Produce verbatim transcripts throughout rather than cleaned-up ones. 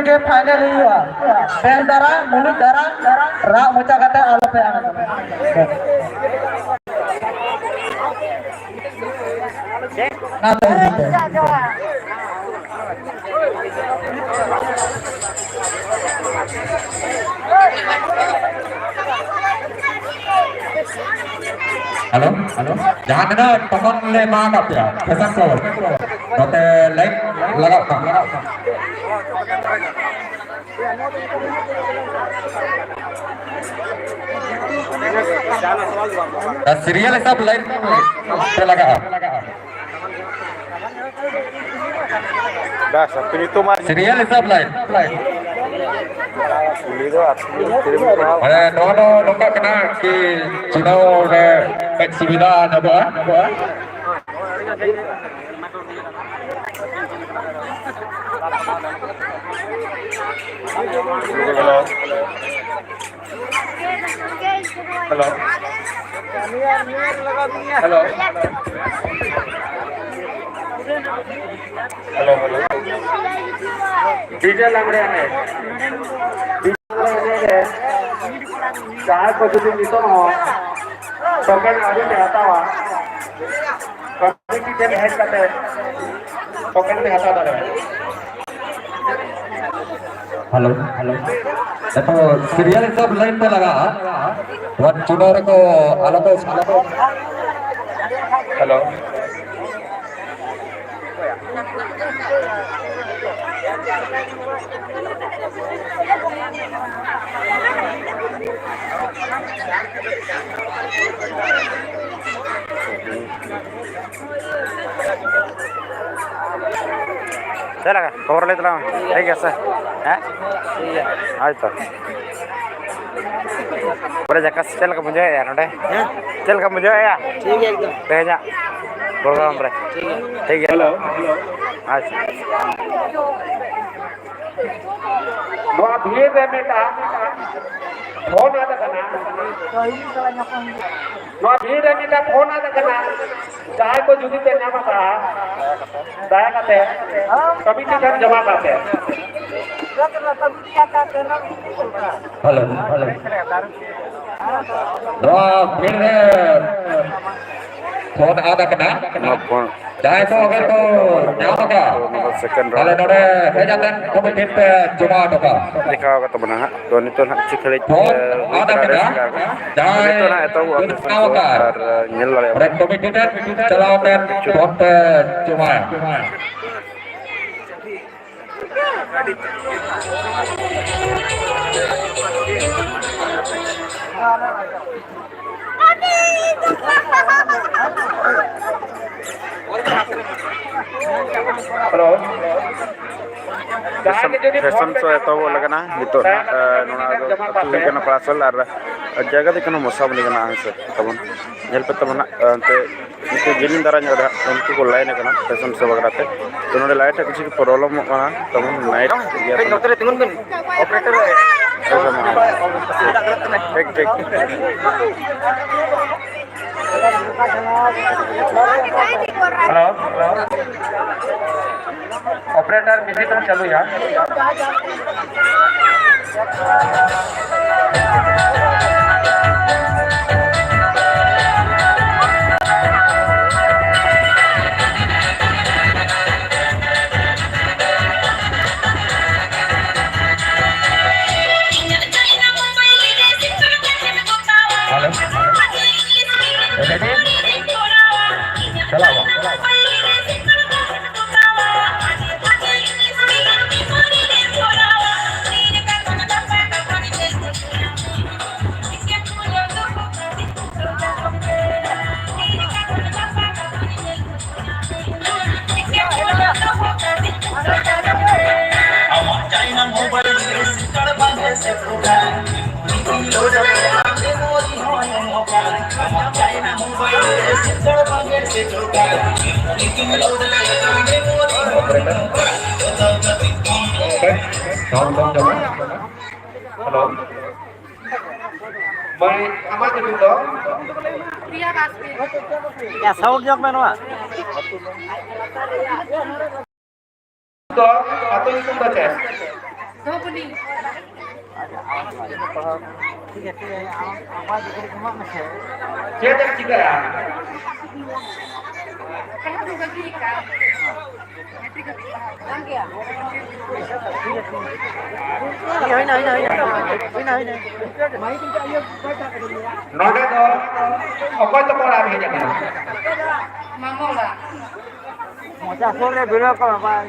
ᱜᱮ ᱯᱷᱟᱭᱱᱮᱞ ᱦᱩᱭᱩᱜᱼᱟ᱾ ᱵᱮᱥ ᱫᱷᱟᱨᱟ, ᱢᱩᱞᱩᱡ ᱫᱷᱟᱨᱟ, ᱨᱟᱜ ᱢᱚᱪᱟ ᱠᱟᱛᱮ ᱟᱞᱚᱯᱮ ᱟᱬᱜᱚᱱᱟ᱾ ᱚᱱᱟᱛᱮ ᱦᱮᱞᱳ, ᱦᱮᱞᱳ, ᱡᱟᱦᱟᱸ ᱛᱤᱱᱟᱹᱜ ᱴᱚᱠᱚᱱ ᱞᱮ ᱮᱢᱟ ᱟᱠᱟᱫ ᱯᱮᱭᱟ, ᱯᱷᱮᱥᱟᱱ ᱠᱚ, ᱱᱚᱛᱮ ᱞᱟᱭᱤᱱ ᱞᱟᱜᱟᱣ ᱠᱟᱜ᱾ ᱥᱤᱨᱤᱭᱟᱞ ᱦᱤᱥᱟᱹᱵ ᱞᱟᱭᱤᱱ ᱯᱮ ᱞᱟᱜᱟᱜᱼᱟ᱾ ᱵᱟᱥ, ᱟᱯᱮ ᱧᱩᱛᱩᱢ ᱟᱨ ᱥᱤᱨᱤᱭᱟᱞ ᱦᱤᱥᱟᱹᱵ ᱞᱟᱭᱤᱱ᱾ ᱩᱱᱤ ᱫᱚ ᱟᱹᱛᱩ ᱨᱮ ᱯᱟᱲᱦᱟᱣ ᱢᱟᱱᱮ ᱱᱚᱣᱟ ᱫᱚ ᱱᱚᱝᱠᱟ ᱠᱟᱱᱟ ᱠᱤ ᱪᱩᱱᱟᱣ ᱨᱮ ᱠᱟᱹᱡ ᱥᱩᱵᱤᱫᱷᱟ ᱧᱟᱢᱚᱜᱼᱟ᱾ Hello. Hello. Hello. Hello, hello. DJ ᱞᱟᱜᱽᱲᱮ ᱮᱱᱮᱡ᱾ ᱰᱤᱡᱮ ᱞᱟᱜᱽᱲᱮ ᱮᱱᱮᱡ ᱨᱮ ᱡᱟᱦᱟᱸᱭ ᱠᱚ ᱡᱩᱫᱤ ᱱᱤᱛᱚᱜ ᱦᱚᱸ ᱴᱳᱠᱮᱱ ᱟᱹᱣᱨᱤ ᱯᱮ ᱦᱟᱛᱟᱣᱟ, ᱠᱚᱢᱤᱴᱤ ᱴᱷᱮᱱ ᱦᱮᱡ ᱠᱟᱛᱮ ᱴᱳᱠᱮᱱ ᱯᱮ ᱦᱟᱛᱟᱣ ᱫᱟᱲᱮᱭᱟᱜᱼᱟ᱾ Hello, hello. ᱮᱛᱚ ᱥᱤᱨᱤᱭᱟᱞ ᱦᱤᱥᱟᱹᱵ ᱞᱟᱭᱤᱱ ᱛᱮ ᱞᱟᱜᱟᱜᱼᱟ᱾ ᱱᱚᱣᱟ ᱪᱩᱱᱟᱹᱣ ᱨᱮᱠᱚ ᱟᱞᱚ ᱠᱚ, ᱟᱞᱚ ᱠᱚ᱾ ᱦᱮᱞᱳ᱾ ᱪᱮᱫ ᱞᱮᱠᱟ? ᱠᱷᱚᱵᱚᱨ ᱞᱟᱹᱭ ᱛᱟᱞᱟᱝ ᱢᱮ᱾ ᱴᱷᱤᱠ ᱜᱮᱭᱟ ᱥᱮ? ᱦᱮᱸ? ᱴᱷᱤᱠ ᱜᱮᱭᱟ᱾ ᱦᱳᱭ ᱛᱚ᱾ ᱯᱚᱨᱮ ᱡᱟᱠᱟᱥ ᱪᱮᱫ ᱞᱮᱠᱟ ᱵᱩᱡᱷᱟᱹᱣᱮᱫᱼᱟ ᱱᱚᱰᱮ? ᱦᱮᱸ? ᱪᱮᱫ ᱞᱮᱠᱟ ᱵᱩᱡᱷᱟᱹᱣᱮᱫᱼᱟ? ᱴᱷᱤᱠ ᱜᱮᱭᱟ ᱮᱠᱫᱚᱢ᱾ ᱛᱮᱦᱮᱧᱟᱜ ᱯᱨᱳᱜᱨᱟᱢ ᱨᱮ? ᱴᱷᱤᱠ ᱜᱮᱭᱟ᱾ ᱦᱮᱞᱳ᱾ ᱟᱪᱪᱷᱟ᱾ ᱱᱚᱣᱟ ᱵᱷᱤᱲ ᱨᱮ ᱢᱤᱫᱴᱟᱝ ᱯᱷᱳᱱ ᱟᱫ ᱟᱠᱟᱱᱟ᱾ ᱱᱚᱣᱟ ᱵᱷᱤᱲ ᱨᱮ ᱢᱤᱫᱴᱟᱝ ᱯᱷᱳᱱ ᱟᱫ ᱟᱠᱟᱱᱟ᱾ ᱡᱟᱦᱟᱸᱭ ᱠᱚ ᱡᱩᱫᱤ ᱯᱮ ᱧᱟᱢ ᱟᱠᱟᱫᱼᱟ, ᱫᱟᱭᱟ ᱠᱟᱛᱮ ᱠᱚᱢᱤᱴᱤ ᱴᱷᱮᱱ ᱡᱚᱢᱟ ᱠᱟᱜ ᱯᱮ᱾ Hello, hello. ᱱᱚᱣᱟ ᱵᱷᱤᱲ ᱨᱮ ᱯᱷᱳᱱ ᱟᱫ ᱟᱠᱟᱱᱟ᱾ ᱱᱚᱣᱟ ᱯᱷᱳᱱ ᱡᱟᱦᱟᱸᱭ ᱠᱚ ᱚᱜᱮ ᱠᱚ ᱧᱟᱢ ᱟᱠᱟᱫ, ᱱᱚᱣᱟ ᱫᱚ second round ᱟᱞᱮ ᱱᱚᱰᱮ ᱦᱮᱡ ᱟᱛᱮ ᱠᱚᱢᱤᱴᱤ ᱯᱮ ᱡᱚᱢᱟ ᱦᱚᱴᱚ ᱠᱟᱜᱼᱟ᱾ ᱞᱮᱠᱷᱟ ᱟᱠᱟᱫ ᱛᱟᱵᱚᱱᱟ ᱦᱟᱸᱜ᱾ ᱛᱚ, ᱱᱤᱛᱚᱜ ᱦᱟᱸᱜ ᱪᱮᱫ ᱠᱷᱮᱞ ᱯᱷᱳᱱ ᱦᱩᱭᱩᱜ ᱠᱟᱱᱟ, ᱟᱫ ᱨᱟᱹᱥᱠᱟᱹ ᱟᱠᱟᱱᱟ᱾ ᱟᱠᱟᱱᱟ᱾ ᱡᱟᱦᱟᱸᱭ ᱱᱤᱛᱚᱜ ᱦᱟᱸᱜ ᱮᱛᱚᱦᱚᱵᱚᱜᱼᱟ ᱡᱚᱢᱟ ᱥᱮᱥᱚᱱ ᱠᱚ ᱟᱠᱟᱫ, ᱟᱨ ᱧᱮᱞ ᱫᱟᱲᱮᱭᱟᱜᱼᱟ ᱚᱸᱰᱮ ᱵᱚᱱ᱾ ᱠᱚᱢᱤᱴᱤ ᱴᱷᱮᱱ ᱪᱟᱞᱟᱣ ᱠᱟᱛᱮ ᱠᱤᱪᱷᱩ ᱯᱷᱳᱱ ᱯᱮ ᱡᱚᱢᱟᱭᱟ᱾ ᱦᱮᱞᱳ᱾ ᱯᱷᱮᱥᱚᱱ, ᱯᱷᱮᱥᱚᱱ ᱥᱳ ᱮᱛᱚᱦᱚᱵᱚᱜ ᱞᱟᱹᱜᱤᱫ ᱱᱤᱛᱚᱜ ᱱᱟᱜ, ᱮ, ᱱᱚᱣᱟ ᱫᱚ ᱟᱹᱛᱩ ᱦᱩᱭ ᱠᱟᱱᱟ ᱯᱟᱲᱟᱥᱳᱞ ᱟᱨ ᱡᱟᱭᱜᱟ ᱫᱚ ᱠᱟᱱᱟ ᱢᱚᱥᱟᱵᱚᱱᱤ ᱠᱟᱱᱟ, ᱦᱮᱸ ᱥᱮ ᱛᱟᱵᱚᱱ᱾ ᱧᱮᱞ ᱯᱮ ᱛᱟᱵᱚᱱ ᱱᱟᱜ, ᱮ, ᱮᱱᱛᱮ ᱩᱱᱠᱩ ᱡᱤᱞᱤᱧ ᱫᱷᱟᱨᱟ ᱧᱚᱜ ᱨᱮ ᱦᱟᱸᱜ ᱩᱱᱠᱩ ᱠᱚ ᱞᱟᱭᱤᱱ ᱟᱠᱟᱱᱟ ᱯᱷᱮᱥᱚᱱ ᱥᱳ ᱵᱟᱠᱷᱨᱟ ᱛᱮ᱾ ᱛᱚ, ᱱᱚᱰᱮ ᱞᱟᱭᱤᱴ ᱨᱮ ᱠᱤᱪᱷᱩ ᱯᱨᱚᱵᱞᱮᱢᱚᱜ ᱠᱟᱱᱟ ᱛᱟᱵᱚᱱ, ᱱᱟᱭᱤᱴ ᱤᱭᱟᱹ ᱠᱟᱱᱟ᱾ ᱴᱷᱤᱠ, ᱴᱷᱤᱠ᱾ ᱦᱮᱞᱳ, ᱚᱯᱟᱨᱮᱴᱚᱨ ᱢᱤᱣᱡᱤᱠ ᱮᱢ ᱪᱟᱹᱞᱩᱭᱟ᱾ ᱦᱮᱞᱳ᱾ ᱨᱮᱰᱤ? ᱪᱟᱞᱟᱜ ᱟᱵᱚᱱ᱾ ᱦᱮᱞᱳ᱾ ᱢᱟᱹᱭ, ᱟᱢᱟᱜ ᱧᱩᱛᱩᱢ ᱫᱚ? ᱭᱟ, ᱥᱟᱣᱩᱱᱰ ᱧᱚᱜ ᱢᱮ ᱱᱚᱣᱟ᱾ ᱫᱚ ᱟᱹᱛᱩ ᱧᱩᱛᱩᱢ ᱫᱚ ᱪᱮᱫ? ᱪᱮᱫ ᱮᱢ ᱪᱤᱠᱟᱹᱭᱟ? ᱦᱩᱭᱱᱟ, ᱦᱩᱭᱱᱟ, ᱦᱩᱭᱱᱟ᱾ ᱦᱩᱭᱱᱟ, ᱦᱩᱭᱱᱟ᱾ ᱱᱚᱰᱮ ᱫᱚ ᱚᱠᱚᱭ ᱛᱟᱠᱚ ᱚᱲᱟᱜ ᱨᱮ ᱦᱮᱡ ᱟᱠᱟᱱᱟ? ᱢᱟᱢᱚ ᱚᱲᱟᱜ᱾ ᱢᱚᱪᱟ ᱥᱩᱨ ᱨᱮ ᱵᱷᱤᱲ ᱠᱚ ᱵᱟᱝ᱾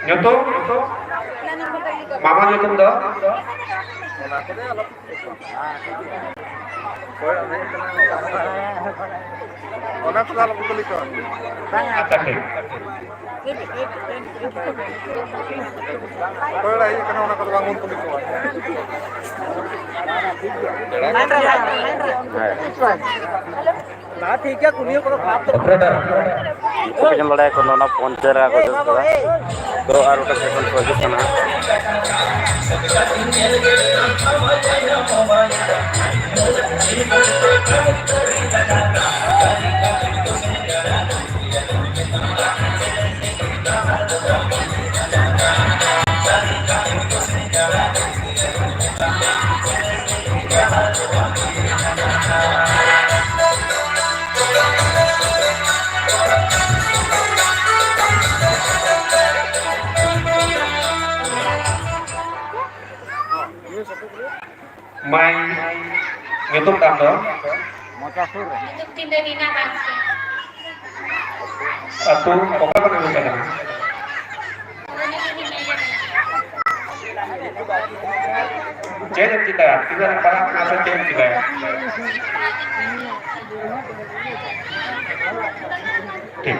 ᱧᱩᱛᱩᱢ? ᱢᱟᱢᱟ ᱧᱩᱛᱩᱢ ᱫᱚ? ᱚᱱᱟ ᱠᱚᱫᱚ ᱟᱞᱚ ᱠᱩᱞᱤ ᱠᱚᱣᱟ᱾ ᱚᱱᱟ ᱠᱚᱫᱚ ᱟᱞᱚ ᱠᱚ ᱠᱩᱞᱤ ᱠᱚᱣᱟ᱾ ᱟᱪᱪᱷᱟ, ᱴᱷᱤᱠ᱾ ᱚᱠᱚᱭ ᱚᱲᱟᱜ ᱦᱮᱡ ᱟᱠᱟᱱᱟ, ᱚᱱᱟ ᱠᱚᱫᱚ ᱵᱟᱝ ᱵᱚᱱ ᱠᱩᱞᱤ ᱠᱚᱣᱟ᱾ ᱦᱮᱸ᱾ ᱴᱷᱤᱠ ᱜᱮᱭᱟ, ᱠᱩᱞᱤ ᱠᱚᱫᱚ ᱠᱷᱟᱯ ᱫᱚ ᱚᱯᱟᱨᱮᱴᱚᱨ᱾ ᱵᱟᱠᱚ ᱡᱚᱢ ᱫᱟᱲᱮᱭᱟᱜ ᱠᱟᱱᱟ, ᱚᱱᱟ ᱯᱚᱧᱪᱟᱭᱮᱛ ᱨᱮ ᱠᱚ ᱥᱮᱥ ᱠᱟᱫᱟ᱾ ᱛᱚ ᱟᱨ ᱜᱚᱴᱟ ᱥᱮᱥᱚᱱ ᱠᱚ ᱦᱤᱡᱩᱜ ᱠᱟᱱᱟ᱾ ᱢᱟᱹᱭ, ᱧᱩᱛᱩᱢ ᱛᱟᱢ ᱫᱚ? ᱢᱚᱪᱟ ᱥᱩᱨ ᱨᱮ᱾ ᱧᱩᱛᱩᱢ ᱛᱤᱧ ᱫᱚ ᱨᱤᱱᱟ ᱵᱟᱥᱠᱮ᱾ ᱟᱹᱛᱩ ᱚᱠᱟ ᱠᱷᱚᱱ ᱮᱢ ᱦᱮᱡ ᱟᱠᱟᱱᱟ? ᱪᱮᱫ ᱮᱢ ᱪᱤᱠᱟᱹᱭᱟ? ᱛᱤᱱᱟᱹᱜ ᱮᱢ ᱯᱟᱲᱦᱟᱜ ᱠᱟᱱᱟ ᱥᱮ ᱪᱮᱫ ᱮᱢ ᱪᱤᱠᱟᱹᱭᱟ? ᱴᱷᱤᱠ᱾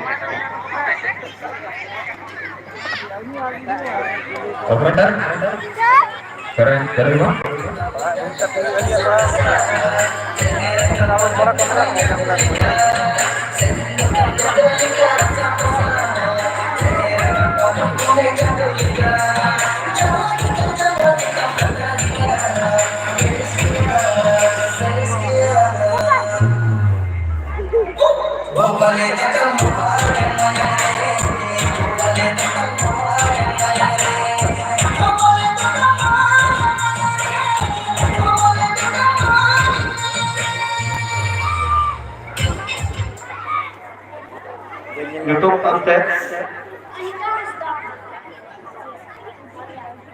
ᱚᱯᱟᱨᱮᱴᱚᱨ, ᱠᱟᱨᱮᱱᱴ, ᱠᱟᱨᱮᱱᱴ ᱢᱟ᱾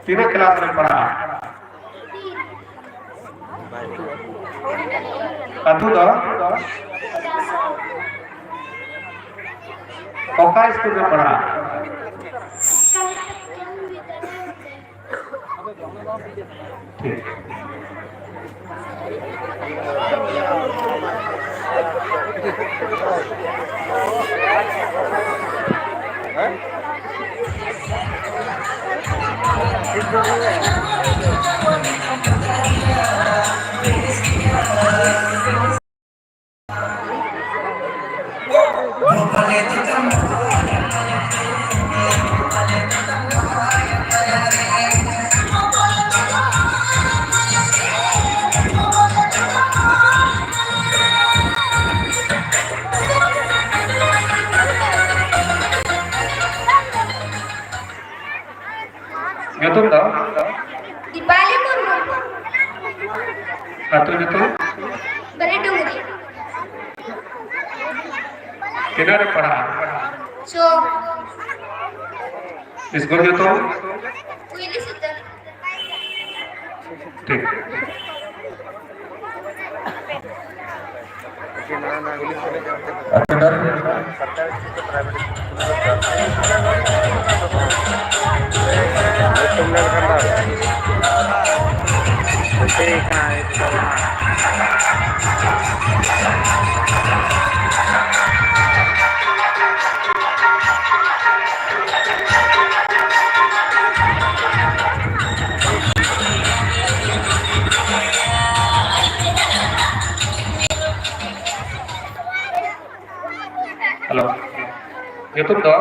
ᱛᱤᱱᱟᱹᱜ ᱠᱞᱟᱥ ᱨᱮᱢ ᱯᱟᱲᱦᱟᱜᱼᱟ? ᱟᱹᱛᱩ ᱫᱚ? ᱚᱠᱟ ᱥᱠᱩᱞ ᱨᱮᱢ ᱯᱟᱲᱦᱟᱜᱼᱟ? ᱴᱷᱤᱠ᱾ ᱧᱩᱛᱩᱢ ᱫᱚ? ᱫᱤᱯᱟᱞᱤ ᱢᱩᱨᱢᱩ᱾ ᱟᱹᱛᱩ ᱧᱩᱛᱩᱢ? ᱵᱮᱨᱮᱰᱩᱝᱨᱤ᱾ ᱛᱤᱱᱟᱹᱜ ᱨᱮ ᱯᱟᱲᱦᱟᱜᱼᱟ? ᱪᱚ᱾ ᱤᱥᱠᱩᱞ ᱧᱩᱛᱩᱢ? ᱠᱩᱭᱞᱤ ᱥᱩᱛᱟᱹᱢ᱾ ᱴᱷᱤᱠ᱾ ᱦᱮᱞᱳ, ᱧᱩᱛᱩᱢ ᱫᱚ?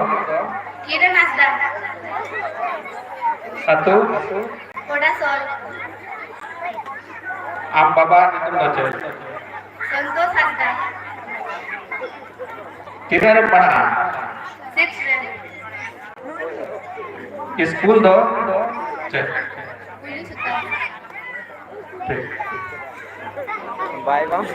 ᱠᱤᱨᱟᱱ ᱦᱟᱸᱥᱫᱟ᱾ ᱟᱹᱛᱩ? ᱠᱚᱰᱟᱥᱚᱞ᱾ ᱟᱢ ᱵᱟᱵᱟ ᱧᱩᱛᱩᱢ ᱫᱚ ᱪᱮᱫ? ᱥᱚᱱᱛᱳᱥ ᱦᱟᱸᱥᱫᱟ᱾ ᱛᱤᱱᱟᱹᱜ ᱨᱮᱢ ᱯᱟᱲᱦᱟᱜᱼᱟ? ᱥᱤᱠᱥ ᱨᱮ᱾ ᱥᱠᱩᱞ ᱫᱚ ᱪᱮᱫ? ᱯᱩᱭᱞᱩ ᱥᱩᱛᱟᱹᱢ᱾ ᱴᱷᱤᱠ᱾ ᱵᱟᱭ ᱵᱟᱝ᱾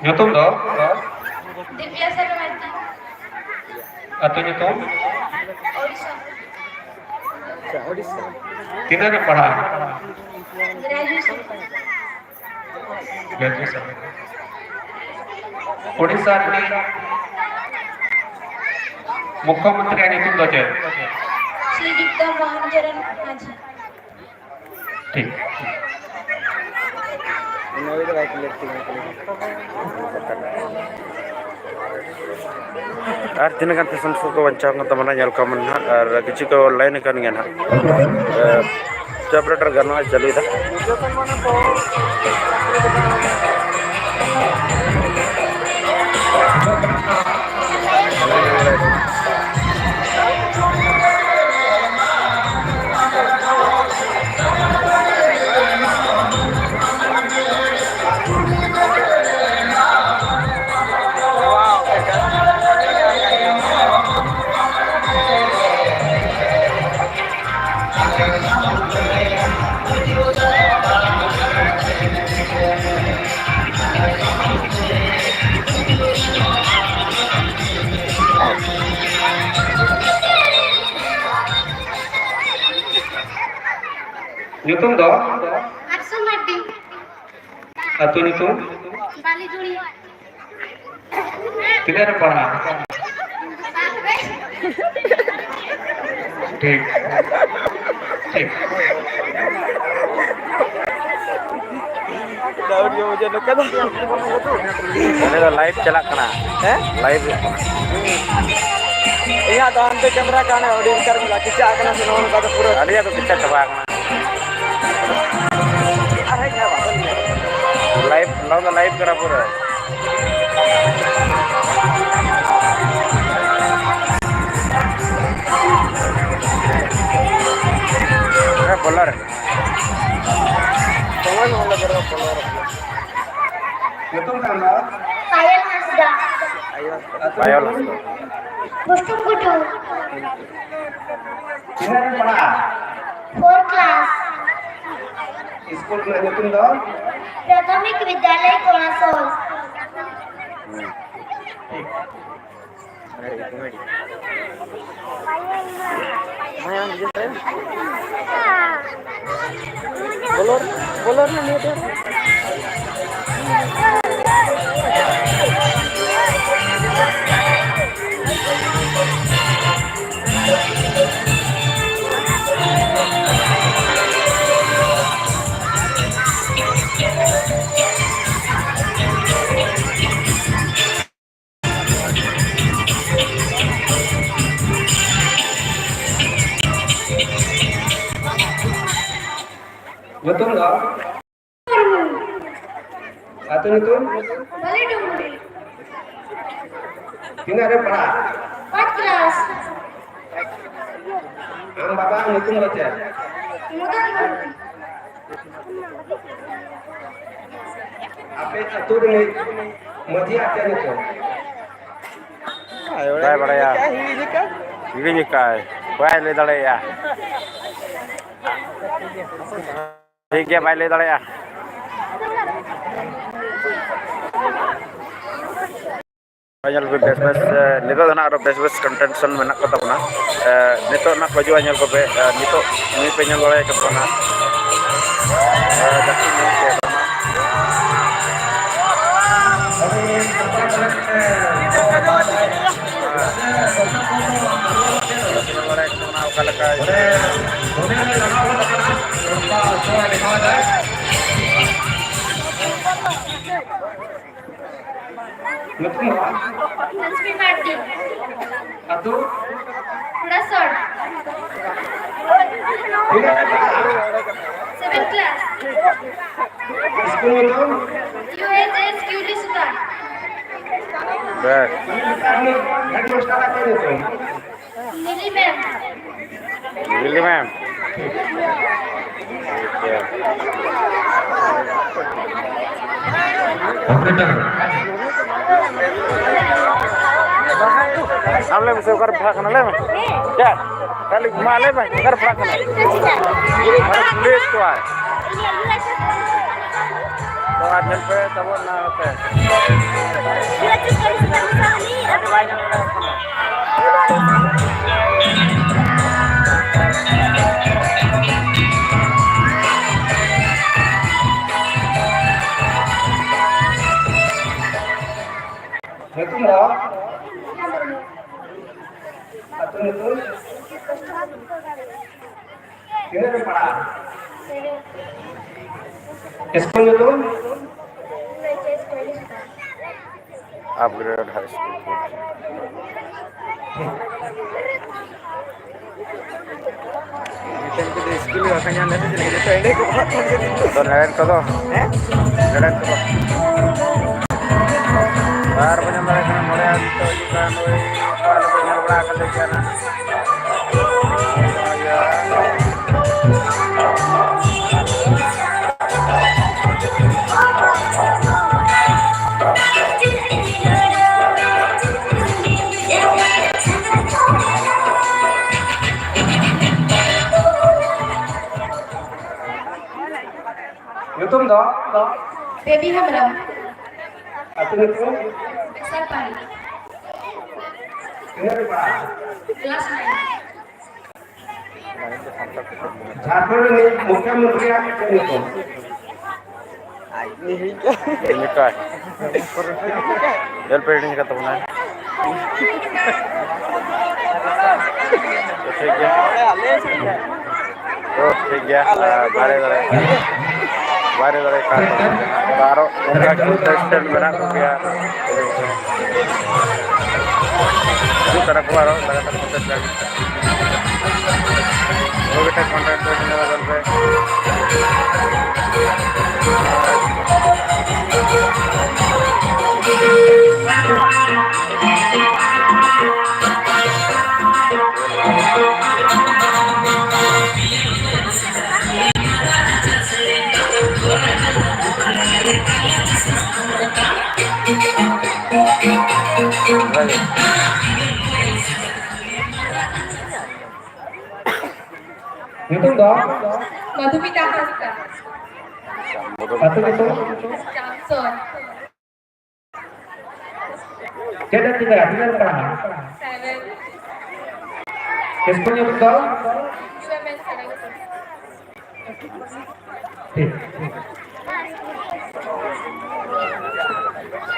ᱧᱩᱛᱩᱢ ᱫᱚ? ᱫᱤᱵᱽᱭᱟ ᱥᱟᱨᱟ ᱢᱟᱨᱰᱤ᱾ ᱟᱹᱛᱩ ᱧᱩᱛᱩᱢ? ᱳᱰᱤᱥᱟ᱾ ᱛᱤᱱᱟᱹᱜ ᱨᱮ ᱯᱟᱲᱦᱟᱜᱼᱟ? ᱜᱨᱮᱡᱩᱭᱮᱥᱚᱱ᱾ ᱜᱨᱮᱡᱩᱭᱮᱥᱚᱱ᱾ ᱳᱰᱤᱥᱟ ᱨᱤᱱᱤᱡ ᱢᱩᱠᱷᱭᱚᱢᱚᱱᱛᱨᱤᱭᱟᱜ ᱧᱩᱛᱩᱢ ᱫᱚ ᱪᱮᱫ? ᱥᱨᱤᱡᱩᱠᱛᱚ ᱢᱳᱦᱚᱱ ᱪᱚᱨᱚᱬ ᱢᱟᱹᱡᱷᱤ᱾ ᱴᱷᱤᱠ᱾ ᱟᱨ ᱛᱤᱱᱟᱹᱜ ᱜᱟᱱ ᱯᱮᱥᱮᱱᱴ ᱠᱚ ᱵᱟᱧᱪᱟᱣ ᱠᱟᱱ ᱛᱟᱵᱚᱱᱟ, ᱧᱮᱞ ᱠᱚᱣᱟ ᱵᱚᱱ ᱱᱟᱦᱟᱜ, ᱟᱨ ᱠᱤᱪᱷᱩ ᱠᱚ ᱞᱟᱭᱤᱱ ᱟᱠᱟᱱ ᱜᱮᱭᱟ ᱱᱟᱦᱟᱜ᱾ ᱮ, ᱴᱮᱯ ᱨᱮᱰᱟᱨ ᱜᱟᱱᱚᱜᱼᱟ, ᱪᱟᱹᱞᱩᱭᱮᱫᱟ᱾ ᱧᱩᱛᱩᱢ ᱫᱚ? ᱟᱨᱥᱩ ᱢᱟᱨᱰᱤ᱾ ᱟᱹᱛᱩ ᱧᱩᱛᱩᱢ? ᱵᱟᱞᱤᱡᱩᱲᱤ᱾ ᱛᱤᱱᱟᱹᱜ ᱨᱮ ᱯᱟᱲᱦᱟᱜᱼᱟ? ᱴᱷᱤᱠ᱾ ᱴᱷᱤᱠ᱾ ᱰᱟᱣᱩᱴ ᱜᱮ ᱵᱩᱡᱷᱟᱹᱣ ᱱᱚᱝᱠᱟ ᱫᱚ᱾ ᱟᱞᱮ ᱫᱚ ᱞᱟᱭᱤᱵᱷ ᱪᱟᱞᱟᱜ ᱠᱟᱱᱟ᱾ ᱦᱮᱸ? ᱞᱟᱭᱤᱵᱷ᱾ ᱤᱧᱟᱹᱜ ᱫᱚ ᱦᱟᱱᱛᱮ ᱠᱮᱢᱮᱨᱟ ᱠᱟᱱᱟ, ᱟᱹᱰᱤ ᱵᱮᱠᱟᱨ ᱵᱩᱡᱷᱟᱹᱜᱼᱟ᱾ ᱠᱮᱪᱟᱜ ᱠᱟᱱᱟ ᱥᱮ ᱱᱚᱜᱼᱚ ᱱᱚᱝᱠᱟ ᱫᱚ ᱯᱩᱨᱟᱹ᱾ ᱟᱞᱮᱭᱟᱜ ᱫᱚ ᱠᱮᱪᱟᱜ ᱪᱟᱵᱟ ᱟᱠᱟᱱᱟ᱾ ᱞᱟᱭᱤᱵᱷ, ᱱᱚᱣᱟ ᱫᱚ ᱞᱟᱭᱤᱵᱷ ᱠᱟᱱᱟ ᱯᱩᱨᱟᱹ᱾ ᱯᱟᱭᱚᱞ ᱦᱟᱸᱥᱫᱟ᱾ ᱵᱩᱥᱴᱩᱢ ᱜᱷᱩᱴᱩ᱾ ᱛᱤᱱᱟᱹᱜ ᱨᱮᱢ ᱯᱟᱲᱦᱟᱜᱼᱟ? Four class᱾ ᱥᱠᱩᱞ ᱨᱮᱱᱟᱜ ᱧᱩᱛᱩᱢ ᱫᱚ? ᱯᱨᱟᱛᱷᱚᱢᱤᱠ ᱵᱤᱫᱽᱭᱟᱞᱚᱭ ᱠᱚᱲᱟᱥᱳᱞ᱾ ᱦᱩᱸ᱾ ᱴᱷᱤᱠ᱾ ᱵᱚᱞᱚ, ᱵᱚᱞᱚ ᱨᱮᱱᱟᱜ ᱱᱤᱭᱟᱹ ᱫᱚ᱾ ᱧᱩᱛᱩᱢ ᱫᱚ? ᱟᱹᱛᱩ ᱧᱩᱛᱩᱢ? ᱵᱟᱞᱮ ᱰᱩᱝᱨᱤ᱾ ᱛᱤᱱᱟᱹᱜ ᱨᱮ ᱯᱟᱲᱦᱟᱜ? First class᱾ ᱟᱢ ᱵᱟᱵᱟ ᱧᱩᱛᱩᱢ ᱫᱚ ᱪᱮᱫ? ᱢᱚᱫᱚᱱ ᱢᱩᱨᱢᱩ᱾ ᱟᱯᱮ ᱟᱹᱛᱩ ᱨᱤᱱᱤᱡ ᱢᱟᱹᱡᱷᱤ ᱟᱯᱮ ᱧᱩᱛᱩᱢ? ᱵᱟᱭ ᱵᱟᱲᱟᱭᱟ᱾ ᱦᱤᱲᱤᱧ ᱟᱠᱟᱫ᱾ ᱵᱟᱭ ᱞᱟᱹᱭ ᱫᱟᱲᱮᱭᱟᱜᱼᱟ᱾ ᱴᱷᱤᱠ ᱜᱮᱭᱟ, ᱵᱟᱭ ᱞᱟᱹᱭ ᱫᱟᱲᱮᱭᱟᱜᱼᱟ᱾ ᱧᱮᱞ ᱯᱮ ᱵᱮᱥ ᱵᱮᱥ, ᱮ, ᱱᱤᱛᱚᱜ ᱫᱚ ᱱᱟᱜ ᱟᱨᱚ ᱵᱮᱥ ᱵᱮᱥ contention ᱢᱮᱱᱟᱜ ᱠᱚ ᱛᱟᱵᱚᱱᱟ᱾ ᱮ, ᱱᱤᱛᱚᱜ ᱱᱟᱜ ᱠᱚ ᱦᱤᱡᱩᱜᱼᱟ, ᱧᱮᱞ ᱠᱚᱯᱮ, ᱮ, ᱱᱤᱛᱚᱜ ᱱᱩᱭ ᱯᱮ ᱧᱮᱞ ᱫᱟᱲᱮᱭᱟᱭ ᱠᱟᱱ ᱛᱟᱵᱚᱱᱟ᱾ ᱮ, ᱡᱟᱹᱥᱛᱤ ᱧᱚᱜ ᱛᱮ ᱧᱮᱞ ᱫᱟᱲᱮᱭᱟᱭ ᱠᱟᱱ ᱛᱟᱵᱚᱱᱟ ᱚᱠᱟ ᱞᱮᱠᱟ᱾ ᱧᱩᱛᱩᱢ ᱫᱚ? ᱞᱚᱠᱥᱢᱤ ᱢᱟᱨᱰᱤ᱾ ᱟᱹᱛᱩ? ᱦᱩᱲᱟᱥᱚᱲ᱾ ᱛᱤᱱᱟᱹᱜ ᱨᱮ ᱯᱟᱲᱦᱟᱜᱼᱟ? Seven class᱾ ᱥᱠᱩᱞ ᱧᱩᱛᱩᱢ? U H S ᱠᱤᱣᱞᱤ ᱥᱩᱛᱟᱨ᱾ ᱵᱮᱥ᱾ ᱩᱱᱤ ᱦᱮᱰᱢᱟᱥᱴᱟᱨ ᱟᱜ ᱪᱮᱫ ᱧᱩᱛᱩᱢ? ᱞᱤᱞᱤ ᱢᱮᱢ᱾ ᱞᱤᱞᱤ ᱢᱮᱢ᱾ ᱴᱷᱤᱠ ᱜᱮᱭᱟ᱾ Operator᱾ ᱟᱢ ᱞᱟᱹᱭ ᱢᱮᱥᱮ, ᱚᱠᱟᱨᱮ ᱯᱟᱲᱦᱟᱜ ᱠᱟᱱᱟ? ᱞᱟᱹᱭ ᱢᱮ᱾ ᱪᱮᱫ? ᱠᱷᱟᱹᱞᱤ ᱢᱟ ᱞᱟᱹᱭ ᱢᱮ, ᱚᱠᱟᱨᱮ ᱯᱟᱲᱦᱟᱜ ᱠᱟᱱᱟ? ᱢᱟᱱᱮ ᱠᱩᱞᱤᱭᱮᱫ ᱠᱚᱣᱟᱭ᱾ ᱱᱚᱣᱟ ᱧᱮᱞ ᱯᱮ ᱛᱟᱵᱚᱱ ᱱᱚᱛᱮ᱾ ᱧᱩᱛᱩᱢ ᱫᱚ? ᱟᱹᱛᱩ ᱧᱩᱛᱩᱢ? ᱛᱤᱱᱟᱹᱜ ᱨᱮ ᱯᱟᱲᱦᱟᱜᱼᱟ? ᱥᱠᱩᱞ ᱧᱩᱛᱩᱢ? ᱟᱯᱜᱨᱮᱰ ᱦᱟᱭ ᱥᱠᱩᱞ᱾ ᱢᱤᱫᱴᱮᱱ ᱡᱩᱫᱤ ᱥᱠᱩᱞ ᱵᱟᱠᱚ ᱧᱟᱢ ᱞᱮᱠᱷᱟᱱ ᱪᱮᱫ ᱞᱮᱠᱟ ᱡᱚᱛᱚ ᱮᱸᱰᱮ ᱠᱚ ᱵᱟᱠᱚ ᱧᱟᱢ ᱞᱮᱠᱷᱟᱱ᱾ ᱛᱚ ᱱᱮᱨᱮᱱ ᱠᱚᱫᱚ? ᱦᱮᱸ? ᱱᱮᱨᱮᱱ ᱠᱚᱫᱚ? ᱟᱨ ᱵᱚᱱ ᱧᱟᱢ ᱫᱟᱲᱮᱭᱟᱜ ᱠᱟᱱᱟ ᱱᱚᱰᱮ ᱱᱤᱛᱚᱜ ᱦᱤᱡᱩᱜ ᱠᱟᱱ ᱱᱩᱭ, ᱟᱞᱮ ᱠᱚ ᱧᱮᱞ ᱵᱟᱲᱟ ᱟᱠᱟᱫᱮ ᱜᱮᱭᱟ ᱱᱟᱜ᱾ ᱧᱩᱛᱩᱢ ᱫᱚ? ᱵᱮᱵᱤ ᱦᱮᱢᱵᱨᱚᱢ᱾ ᱟᱹᱛᱩ ᱧᱩᱛᱩᱢ? ᱵᱮᱥᱟᱨᱯᱟᱦᱟᱲᱤ᱾ ᱛᱤᱱᱟᱹᱜ ᱨᱮ ᱯᱟᱲᱦᱟᱜᱼᱟ? Class nine. ᱡᱷᱟᱲᱠᱷᱚᱸᱰ ᱨᱤᱱᱤᱡ ᱢᱩᱠᱷᱭᱚᱢᱚᱱᱛᱨᱤᱭᱟᱜ ᱪᱮᱫ ᱧᱩᱛᱩᱢ? ᱱᱤᱛᱚᱜ ᱧᱮᱞ ᱯᱮ ᱦᱤᱲᱤᱧ ᱟᱠᱟᱫ ᱛᱟᱵᱚᱱᱟ᱾ ᱴᱷᱤᱠ ᱜᱮᱭᱟ᱾ ᱛᱚ, ᱴᱷᱤᱠ ᱜᱮᱭᱟ᱾ ᱟᱨ ᱵᱟᱨᱦᱮ ᱫᱟᱲᱮ, ᱵᱟᱨᱦᱮ ᱫᱟᱲᱮ ᱠᱟᱱ ᱛᱟᱵᱚᱱᱟ᱾ ᱛᱚ, ᱟᱨᱚ ᱚᱱᱠᱟ contestant ᱢᱮᱱᱟᱜ ᱠᱚᱜᱮᱭᱟ᱾ ᱦᱤᱡᱩᱜ ᱠᱟᱱᱟ ᱠᱚ ᱟᱨᱚ ᱞᱟᱜᱟᱛᱟᱨ contestant᱾ ᱵᱷᱟᱜᱮ ᱴᱷᱤᱠ content ᱠᱚ ᱧᱮᱞ ᱟᱵᱚᱱ ᱯᱮ᱾ ᱵᱷᱟᱜᱮ᱾ ᱧᱩᱛᱩᱢ ᱫᱚ? ᱢᱚᱫᱷᱩᱢᱤᱛᱟ ᱦᱟᱸᱥᱫᱟ᱾ ᱟᱹᱛᱩ ᱧᱩᱛᱩᱢ? ᱡᱟᱢᱥᱚᱨ᱾ ᱪᱮᱫ ᱮᱢ ᱪᱤᱠᱟᱹᱭᱟ? ᱛᱤᱱᱟᱹᱜ ᱮᱢ ᱯᱟᱲᱦᱟᱜᱼᱟ? Seven. ᱤᱥᱠᱩᱞ ᱧᱩᱛᱩᱢ ᱫᱚ? ᱴᱷᱤᱠ, ᱴᱷᱤᱠ᱾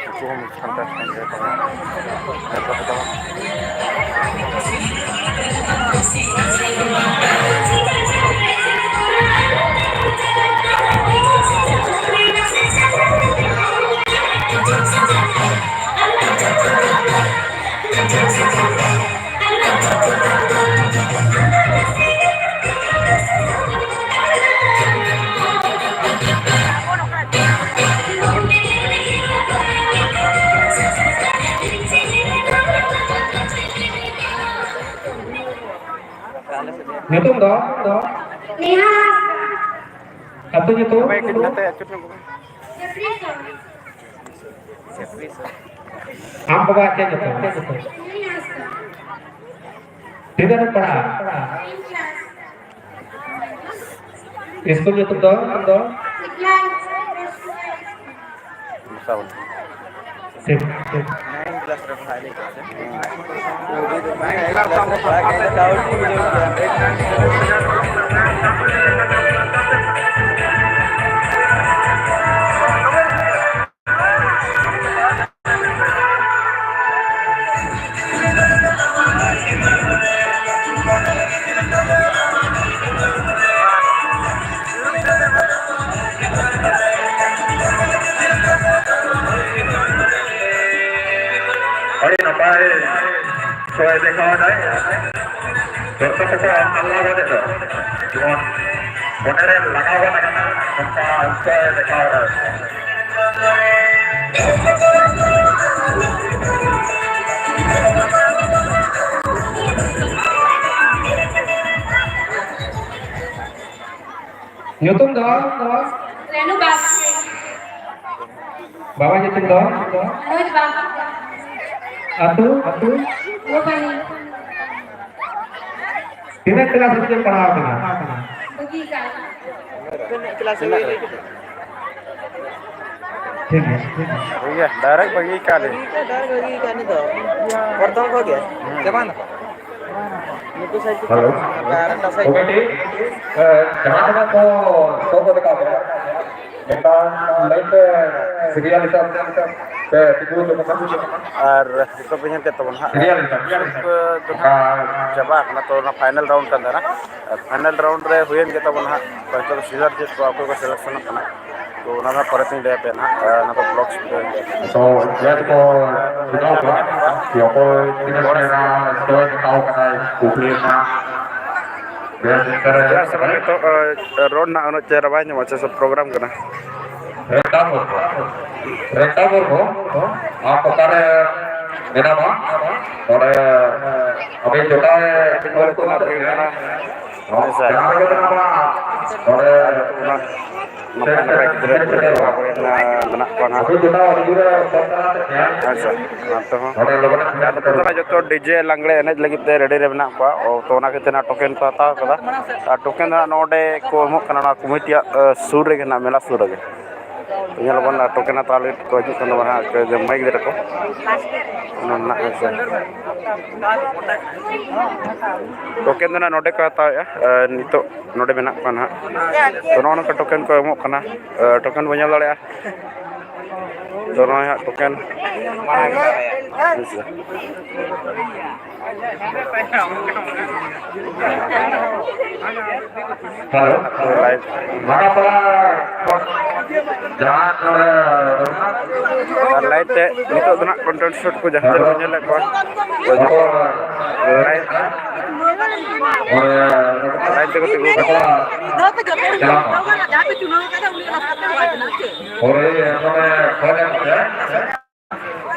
ᱩᱱᱠᱩ ᱦᱚᱸ ᱢᱤᱫ ᱥᱟᱱᱛᱟᱲ ᱠᱟᱱ ᱜᱮᱭᱟ ᱠᱚ᱾ ᱧᱩᱛᱩᱢ ᱫᱚ? ᱱᱮᱦᱟ ᱦᱟᱸᱥᱫᱟ᱾ ᱟᱹᱛᱩ ᱧᱩᱛᱩᱢ? ᱟᱢ ᱵᱟᱵᱟ ᱪᱮᱫ ᱧᱩᱛᱩᱢ? ᱱᱮᱦᱟ ᱦᱟᱸᱥᱫᱟ᱾ ᱛᱤᱱᱟᱹᱜ ᱨᱮᱢ ᱯᱟᱲᱦᱟᱜᱼᱟ? Nine class. ᱤᱥᱠᱩᱞ ᱧᱩᱛᱩᱢ ᱫᱚ? ᱫᱚ? ᱥᱤᱠᱞᱟ. ᱴᱷᱤᱠ, ᱴᱷᱤᱠ᱾ ᱟᱹᱰᱤ ᱱᱟᱯᱟᱭ ᱥᱚᱭ ᱫᱮᱠᱷᱟᱣ ᱮᱫᱟᱭ᱾ ᱡᱚᱛᱚ ᱠᱚᱠᱚ ᱦᱟᱞᱞᱟ ᱜᱚᱫ ᱮᱫ ᱫᱚ᱾ ᱡᱮᱢᱚᱱ ᱢᱚᱱᱮᱨᱮ ᱞᱟᱜᱟᱣ ᱜᱚᱫ ᱟᱠᱟᱱᱟ, ᱚᱱᱠᱟ ᱥᱚᱭ ᱫᱮᱠᱷᱟᱣ ᱮᱫᱟᱭ᱾ ᱧᱩᱛᱩᱢ ᱫᱚ? ᱨᱮᱱᱩ ᱵᱟᱥᱠᱮ᱾ ᱵᱟᱵᱟ ᱧᱩᱛᱩᱢ ᱫᱚ? ᱢᱚᱱᱳᱡᱽ ᱵᱟᱥᱠᱮ᱾ ᱟᱹᱛᱩ? ᱟᱹᱛᱩ? ᱞᱳᱵᱟᱱᱤ᱾ ᱛᱤᱱᱟᱹᱜ ᱠᱞᱟᱥ ᱨᱮᱵᱤᱱ ᱯᱟᱲᱦᱟᱣ ᱠᱟᱱᱟ? ᱴᱷᱤᱠ ᱜᱮᱭᱟ, ᱴᱷᱤᱠ ᱜᱮᱭᱟ᱾ ᱵᱷᱟᱹᱜᱤ ᱜᱮ, direct ᱵᱷᱟᱹᱜᱤ ᱠᱟᱜ ᱞᱤᱧ᱾ ᱰᱟᱭᱨᱮᱠᱴ ᱵᱷᱟᱹᱜᱤ ᱠᱟᱜ ᱱᱤᱛ ᱫᱚ᱾ ᱯᱨᱚᱛᱷᱚᱢ ᱠᱷᱚᱱ ᱜᱮ᱾ ᱦᱮᱸ᱾ ᱪᱟᱵᱟᱭᱮᱱᱟ? ᱱᱩᱠᱩ ᱥᱟᱭᱤᱰ ᱠᱚ ᱦᱮᱞᱳ᱾ ᱟᱨ ᱮᱴᱟᱜ ᱥᱟᱭᱤᱰ ᱠᱚ᱾ ᱳᱠᱮ, ᱴᱷᱤᱠ᱾ ᱮ, ᱡᱟᱦᱟᱸ ᱛᱤᱱᱟᱹᱜ ᱠᱚ ᱥᱚ ᱠᱚ ᱨᱟᱠᱟᱵ ᱮᱫᱟ, ᱢᱤᱫᱴᱟᱝ ᱞᱟᱭᱤᱱ ᱛᱮ serial ᱦᱤᱥᱟᱹᱵ ᱛᱮ ᱛᱤᱸᱜᱩ ᱦᱚᱪᱚ ᱠᱚᱢᱟ᱾ ᱟᱨ ᱱᱤᱛᱚᱜ ᱯᱮ ᱧᱮᱞ ᱠᱮᱫ ᱛᱟᱵᱚᱱᱟ ᱦᱟᱸᱜ, serial ᱦᱤᱥᱟᱹᱵ᱾ ᱜᱨᱩᱯ ᱫᱚ ᱦᱟᱸᱜ ᱪᱟᱵᱟ ᱟᱠᱟᱱᱟ, ᱛᱚ ᱚᱱᱟ final round ᱠᱟᱱ ᱛᱟᱦᱮᱱᱟ᱾ ᱟᱨ final round ᱨᱮ ᱦᱩᱭᱮᱱ ᱜᱮ ᱛᱟᱵᱚᱱᱟ ᱦᱟᱸᱜ, ᱛᱚ ᱱᱤᱛᱚᱜ ᱫᱚ ᱥᱤᱞᱟᱨ ᱡᱤᱛ ᱠᱚ ᱚᱠᱚᱭ ᱠᱚ selection ᱚᱜ ᱠᱟᱱᱟ, ᱛᱚ ᱚᱱᱟ ᱫᱚ ᱦᱟᱸᱜ ᱯᱚᱨᱮ ᱛᱤᱧ ᱞᱟᱹᱭ ᱟᱯᱮᱭᱟ ᱱᱟᱦᱟᱜ᱾ ᱟᱨ ᱚᱱᱟ ᱫᱚ vlogs ᱨᱮ᱾ ᱛᱚ ᱡᱟᱦᱟᱸᱭ ᱠᱚ ᱵᱩᱡᱷᱟᱹᱣ ᱠᱚᱣᱟ ᱡᱮ ᱚᱠᱚᱭ ᱛᱤᱱᱟᱹᱜ ᱪᱮᱦᱨᱟ ᱥᱚᱭ ᱦᱟᱛᱟᱣ ᱠᱟᱫᱟᱭ, ᱠᱩᱠᱞᱤ ᱨᱮᱱᱟᱜ ᱵᱮᱥ ᱩᱛᱟᱹᱨ ᱮ ᱪᱮᱫᱟᱜ ᱥᱮ ᱵᱟᱝ ᱱᱤᱛᱚᱜ, ᱮ, ᱨᱚᱲ ᱨᱮᱱᱟᱜ ᱩᱱᱟᱹᱜ ᱪᱮᱦᱨᱟ ᱵᱟᱭ ᱧᱟᱢᱚᱜᱼᱟ, ᱪᱮᱫᱟᱜ ᱥᱮ program ᱠᱟᱱᱟ᱾ ᱨᱮᱠᱴᱟ ᱢᱩᱨᱢᱩ, ᱨᱮᱠᱴᱟ ᱢᱩᱨᱢᱩ, ᱟᱢ ᱚᱠᱟᱨᱮ ᱢᱮᱱᱟᱢᱟ? ᱱᱚᱰᱮ ᱟᱹᱵᱤᱱ ᱡᱚᱴᱟᱣ ᱟᱹᱵᱤᱱ ᱦᱚᱲ ᱠᱚ ᱢᱟ ᱦᱩᱭᱩᱜ ᱠᱟᱱᱟ᱾ ᱦᱳᱭ ᱥᱮ᱾ ᱡᱟᱦᱟᱸ ᱨᱮᱜᱮ ᱢᱮᱱᱟᱜ ᱢᱟ, ᱱᱚᱰᱮ ᱟᱨ ᱱᱤᱛᱚᱜ ᱚᱱᱟ ᱱᱟᱯᱟᱭ ᱱᱟᱯᱟᱭ ᱜᱤᱫᱽᱨᱟᱹ ᱠᱚ ᱟᱵᱚᱨᱮᱱ, ᱟᱸ, ᱢᱮᱱᱟᱜ ᱠᱚᱣᱟ ᱱᱟᱦᱟᱜ᱾ ᱟᱵᱚ ᱡᱚᱴᱟᱣ ᱟᱹᱰᱤ ᱡᱳᱨᱮ ᱵᱚᱨᱪᱟᱞᱟᱣ ᱛᱮ ᱛᱟᱦᱮᱸᱱ᱾ ᱟᱪᱪᱷᱟ, ᱚᱱᱟ ᱛᱮᱦᱚᱸ᱾ ᱱᱚᱰᱮ ᱞᱚᱜᱚᱱ ᱟᱨ ᱱᱤᱛᱚᱜ ᱫᱚ ᱦᱟᱸᱜ ᱡᱚᱛᱚ DJ ᱞᱟᱜᱽᱲᱮ ᱮᱱᱮᱡ ᱞᱟᱹᱜᱤᱫ ᱛᱮ ready ᱨᱮ ᱢᱮᱱᱟᱜ ᱠᱚᱣᱟ᱾ ᱚ, ᱛᱚ ᱚᱱᱟ ᱠᱷᱟᱹᱛᱤᱨ ᱱᱟᱜ token ᱠᱚ ᱦᱟᱛᱟᱣ ᱠᱟᱫᱟ᱾ ᱟᱨ token ᱫᱚ ᱦᱟᱸᱜ ᱱᱚᱰᱮ ᱠᱚ ᱮᱢᱚᱜ ᱠᱟᱱᱟ, ᱱᱚᱣᱟ ᱠᱚᱢᱤᱴᱤᱭᱟᱜ, ᱟᱸ, ᱥᱩᱨ ᱨᱮᱜᱮ ᱱᱟᱜ, ᱢᱮᱞᱟ ᱥᱩᱨ ᱨᱮᱜᱮ᱾ ᱧᱮᱞ ᱟᱵᱚᱱ, ᱟᱨ token ᱦᱟᱛᱟᱣ ᱞᱟᱹᱜᱤᱫ ᱠᱚ ᱦᱤᱡᱩᱜ ᱠᱟᱱ ᱛᱟᱵᱚᱱᱟ ᱦᱟᱸᱜ, ᱡᱟᱶᱟᱭ ᱜᱤᱫᱽᱨᱟᱹ ᱠᱚ᱾ ᱚᱱᱟ ᱢᱮᱱᱟᱜᱼᱟ, ᱦᱮᱸ ᱥᱮ᱾ Token ᱫᱚ ᱱᱟᱜ ᱱᱚᱰᱮ ᱠᱚ ᱦᱟᱛᱟᱣᱮᱫᱼᱟ, ᱟᱨ ᱱᱤᱛᱚᱜ ᱱᱚᱰᱮ ᱢᱮᱱᱟᱜ ᱠᱚᱣᱟ ᱱᱟᱦᱟᱜ᱾ ᱛᱚ, ᱱᱚᱜᱼᱚ ᱱᱚᱝᱠᱟ token ᱠᱚ ᱮᱢᱚᱜ ᱠᱟᱱᱟ᱾ ᱟᱨ token ᱵᱚᱱ ᱧᱮᱞ ᱫᱟᱲᱮᱭᱟᱜᱼᱟ᱾ ᱛᱚ, ᱱᱚᱜᱼᱚᱭ ᱦᱟᱸᱜ token᱾ ᱦᱮᱸ ᱥᱮ᱾ ᱦᱮᱞᱳ᱾ ᱞᱟᱭᱤᱵᱷ᱾ ᱵᱷᱟᱴᱟᱯᱟᱲᱟ ᱡᱟᱦᱟᱸ ᱱᱚᱰᱮ ᱟᱨ ᱞᱟᱭᱤᱵᱷ ᱛᱮ ᱱᱤᱛᱚᱜ ᱫᱚ ᱱᱟᱜ content shoot ᱠᱚ ᱡᱟᱦᱟᱸ ᱛᱤᱱᱟᱹᱜ ᱵᱚᱱ ᱧᱮᱞᱮᱫ ᱠᱚᱣᱟ, ᱞᱟᱭᱤᱵᱷ᱾ ᱞᱟᱭᱤᱵᱷ ᱛᱮᱠᱚ ᱛᱤᱸᱜᱩ ᱟᱠᱟᱱᱟ᱾ ᱦᱳᱭ, ᱱᱚᱰᱮ ᱠᱷᱚᱱ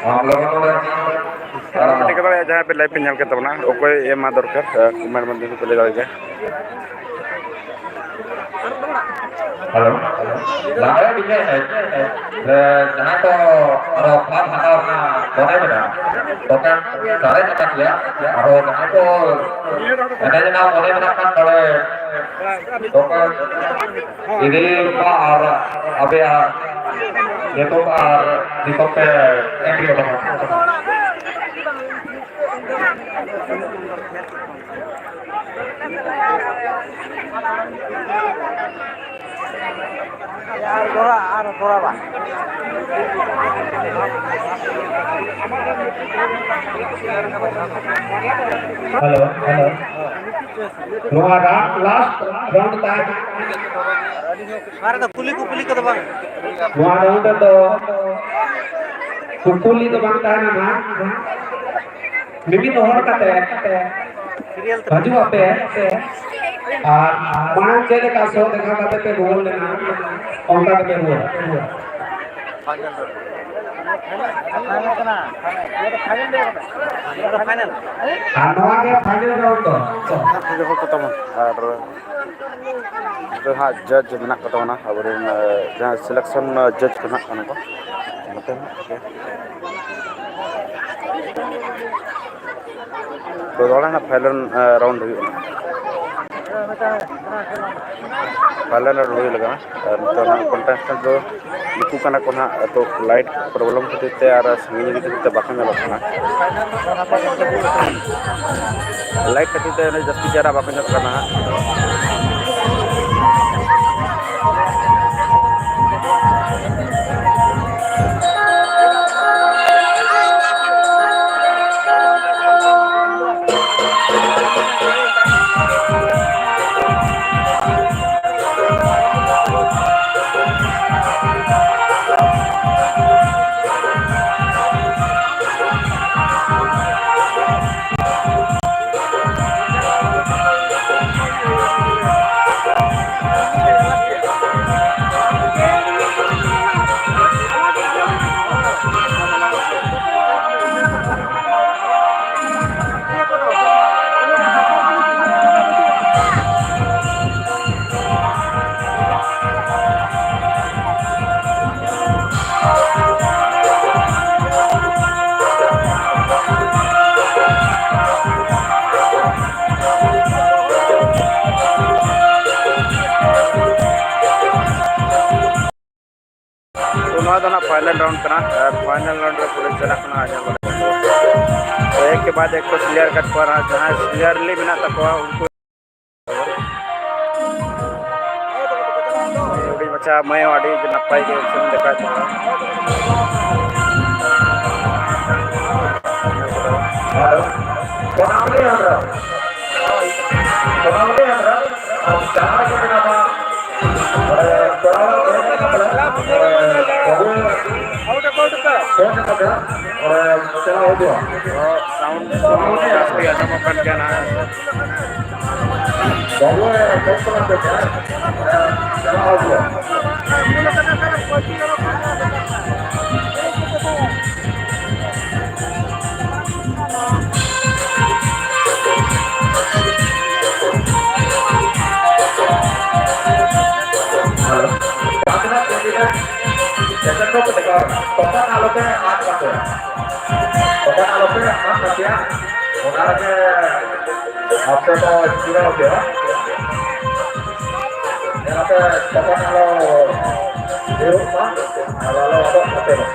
ᱟᱨ ᱟᱯᱮ ᱴᱷᱤᱠᱟᱹ ᱫᱟᱲᱮᱭᱟᱜᱼᱟ, ᱡᱟᱦᱟᱸᱭ ᱯᱮ ᱞᱟᱭᱤᱵᱷ ᱯᱮ ᱧᱮᱞ ᱠᱮᱫ ᱛᱟᱵᱚᱱᱟ, ᱚᱠᱚᱭ ᱮᱢᱟ ᱫᱚᱨᱠᱟᱨ, comment ᱢᱟᱫᱽᱫᱷᱚᱢ ᱛᱮ ᱞᱟᱹᱭ ᱫᱟᱲᱮᱭᱟᱜᱼᱟ᱾ ᱦᱮᱞᱳ, ᱞᱟᱜᱽᱲᱮ ᱰᱤᱡᱮ ᱮᱱᱮᱡ ᱨᱮ ᱡᱟᱦᱟᱸᱭ ᱠᱚ ᱟᱨᱚ ᱯᱷᱟᱥᱴ ᱦᱟᱛᱟᱣ ᱨᱮᱱᱟᱜ ᱢᱚᱱᱮ ᱢᱮᱱᱟᱜᱼᱟ, ᱴᱳᱠᱮᱱ ᱥᱟᱨᱮᱡ ᱟᱠᱟᱱ ᱜᱮᱭᱟ᱾ ᱟᱨᱚ ᱡᱟᱦᱟᱸᱭ ᱠᱚ ᱮᱱᱮᱡ ᱨᱮᱱᱟᱜ ᱢᱚᱱᱮ ᱢᱮᱱᱟᱜ ᱠᱷᱟᱱ, ᱱᱚᱰᱮ ᱴᱳᱠᱮᱱ ᱤᱫᱤ ᱦᱩᱭᱩᱜᱼᱟ ᱟᱨ ᱟᱯᱮᱭᱟᱜ ᱧᱩᱛᱩᱢ ᱟᱨ ᱫᱤᱥᱚᱢ ᱯᱮ ᱮᱱᱴᱨᱤ ᱚᱰᱚᱠᱟ᱾ ᱟᱨ ᱫᱚᱦᱲᱟ, ᱟᱨ ᱫᱚᱦᱲᱟ ᱵᱟᱝ᱾ Hello, hello. ᱱᱚᱣᱟ ᱨᱟ-, ᱞᱟᱥᱴ ᱨᱟᱣᱩᱱᱰ ᱛᱟᱦᱮᱸ ᱠᱟᱱᱟ᱾ ᱱᱚᱣᱟ ᱨᱮᱫᱚ ᱠᱩᱞᱤ ᱠᱩᱯᱞᱤ ᱠᱚᱫᱚ ᱵᱟᱝ᱾ ᱱᱚᱣᱟ ᱨᱟᱣᱩᱱᱰ ᱨᱮᱫᱚ ᱠᱩᱯᱩᱞᱤ ᱫᱚ ᱵᱟᱝ ᱛᱟᱦᱮᱱᱟ ᱱᱟᱦᱟᱜ᱾ ᱢᱤᱢᱤᱫ ᱦᱚᱲ ᱠᱟᱛᱮ ᱦᱤᱡᱩᱜ ᱟᱯᱮ ᱟᱨ ᱢᱟᱲᱟᱝ ᱪᱮᱫ ᱞᱮᱠᱟ ᱥᱚ ᱫᱮᱠᱷᱟᱣ ᱠᱟᱛᱮ ᱯᱮ ᱨᱩᱣᱟᱹᱲ ᱞᱮᱱᱟ, ᱚᱱᱠᱟ ᱜᱮᱯᱮ ᱨᱩᱣᱟᱹᱲᱟ᱾ ᱟᱨ ᱱᱚᱣᱟ ᱜᱮ ᱯᱷᱟᱭᱱᱮᱞ ᱨᱟᱣᱩᱱᱰ ᱫᱚ᱾ ᱟᱨ ᱱᱚᱛᱮ ᱦᱟᱸᱜ ᱡᱟᱡᱽ ᱢᱮᱱᱟᱜ ᱠᱚ ᱛᱟᱵᱚᱱᱟ, ᱟᱵᱚᱨᱮᱱ, ᱮ, ᱡᱟᱦᱟᱸ ᱥᱤᱞᱮᱠᱥᱚᱱ, ᱮ, ᱡᱟᱡᱽ ᱠᱚ ᱢᱮᱱᱟᱜ ᱠᱚᱣᱟ ᱱᱚᱛᱮ ᱦᱟᱸᱜ᱾ ᱛᱚ, ᱫᱚᱦᱲᱟ ᱨᱮᱱᱟᱜ ᱯᱷᱟᱭᱱᱮᱞ, ᱮ, ᱨᱟᱣᱩᱱᱰ ᱦᱩᱭᱩᱜ ᱠᱟᱱᱟ᱾ ᱯᱷᱟᱭᱱᱮᱞ ᱨᱟᱣᱩᱱᱰ ᱦᱩᱭ ᱞᱮᱠᱟ᱾ ᱟᱨ ᱱᱤᱛᱚᱜ ᱱᱟᱜ ᱠᱚᱱᱴᱮᱥᱴᱮᱱᱴ ᱫᱚ ᱱᱩᱠᱩ ᱠᱟᱱᱟ ᱠᱚ ᱱᱟᱜ, ᱛᱚ, ᱞᱟᱭᱤᱴ ᱯᱨᱚᱵᱞᱮᱢ ᱠᱷᱟᱹᱛᱤᱨ ᱛᱮ ᱟᱨ ᱥᱟᱺᱜᱤᱧ ᱤᱫᱤ ᱠᱷᱟᱹᱛᱤᱨ ᱛᱮ ᱵᱟᱠᱚ ᱧᱮᱞᱚᱜ ᱠᱟᱱᱟ᱾ ᱞᱟᱭᱤᱴ ᱠᱷᱟᱹᱛᱤᱨ ᱛᱮ ᱩᱱᱟᱹᱜ ᱡᱟᱹᱥᱛᱤ ᱪᱮᱦᱨᱟ ᱵᱟᱠᱚ ᱧᱮᱞᱚᱜ ᱠᱟᱱᱟ ᱦᱟᱸᱜ᱾ ᱨᱟᱣᱩᱱᱰ ᱠᱟᱱᱟ ᱟᱨ ᱯᱷᱟᱭᱱᱟᱞ ᱨᱟᱣᱩᱱᱰ ᱨᱮ ᱯᱩᱨᱟᱹ ᱪᱟᱞᱟᱜ ᱠᱟᱱᱟ, ᱟᱸᱡᱚᱢ ᱵᱟᱲᱟ ᱠᱟᱱᱟ᱾ ᱛᱚ ᱮᱠ ᱠᱮ ᱵᱟᱫ ᱮᱠ ᱠᱚ ᱠᱞᱤᱭᱟᱨ ᱠᱟᱫ ᱠᱚᱣᱟ, ᱟᱨ ᱡᱟᱦᱟᱸᱭ ᱠᱞᱤᱭᱟᱨᱞᱤ ᱢᱮᱱᱟᱜ ᱛᱟᱠᱚᱣᱟ ᱩᱱᱠᱩ ᱦᱩᱰᱤᱧ ᱢᱟᱪᱷᱟ ᱢᱟᱹᱭ ᱦᱚᱸ ᱟᱹᱰᱤ ᱱᱟᱯᱟᱭ ᱜᱮ ᱮᱠᱥᱮᱱ ᱫᱮᱠᱷᱟᱣᱮᱫ ᱛᱟᱵᱚᱱᱟ᱾ ᱦᱮᱞᱳ᱾ ᱥᱳᱱᱟᱢᱩᱱᱤ ᱦᱮᱢᱵᱨᱚᱢ᱾ ᱥᱳᱱᱟᱢᱩᱱᱤ ᱦᱮᱢᱵᱨᱚᱢ᱾ ᱟᱨ ᱡᱟᱦᱟᱸ ᱨᱮᱜᱮ ᱢᱮᱱᱟᱢᱟ, ᱚᱸᱰᱮ ᱠᱚᱲᱟ ᱦᱚᱲ ᱠᱚ ᱦᱮᱡ ᱠᱟᱱᱟ ᱯᱟᱞᱮ᱾ ᱚᱸᱰᱮ ᱵᱟᱹᱵᱩ᱾ ᱯᱷᱳᱱ ᱠᱟᱛᱮ ᱚᱸᱰᱮ ᱪᱟᱞᱟᱣ ᱦᱤᱡᱩᱜᱼᱟ᱾ ᱥᱟᱣᱩᱱᱰ ᱠᱚ ᱡᱟᱹᱥᱛᱤ ᱟᱸᱡᱚᱢᱚᱜ ᱠᱟᱱ ᱜᱮᱭᱟ ᱱᱟᱦᱟᱜ᱾ ᱵᱟᱹᱵᱩ, ᱯᱷᱳᱱ ᱠᱟᱱᱟ ᱯᱮ ᱪᱮᱫ? ᱪᱟᱞᱟᱣ ᱦᱤᱡᱩᱜᱼᱟ᱾ ᱦᱮᱞᱳ᱾ ᱡᱟᱦᱟᱸ ᱛᱤᱱᱟᱹᱜ candidate agent ᱠᱚ ᱫᱮᱠᱷᱟᱣ ᱮᱱᱟ, ᱛᱚᱠᱷᱚᱱ ᱟᱞᱚᱯᱮ ᱟᱫ ᱛᱟᱠᱚᱣᱟ᱾ ᱛᱚᱠᱷᱚᱱ ᱟᱞᱚᱯᱮ ᱟᱫ ᱛᱟᱠᱚᱣᱟ᱾ ᱚᱱᱟ ᱨᱮᱜᱮ ᱟᱯᱮ ᱫᱚ ᱡᱤᱨᱟᱹᱣ ᱯᱮ᱾ ᱡᱟᱦᱟᱸ ᱯᱮ ᱛᱚᱠᱷᱚᱱ ᱟᱞᱚ ᱦᱩᱭᱩᱜ ᱢᱟ, ᱟᱨ ᱟᱞᱚ ᱟᱫᱚᱜ ᱛᱟᱯᱮ ᱢᱟ᱾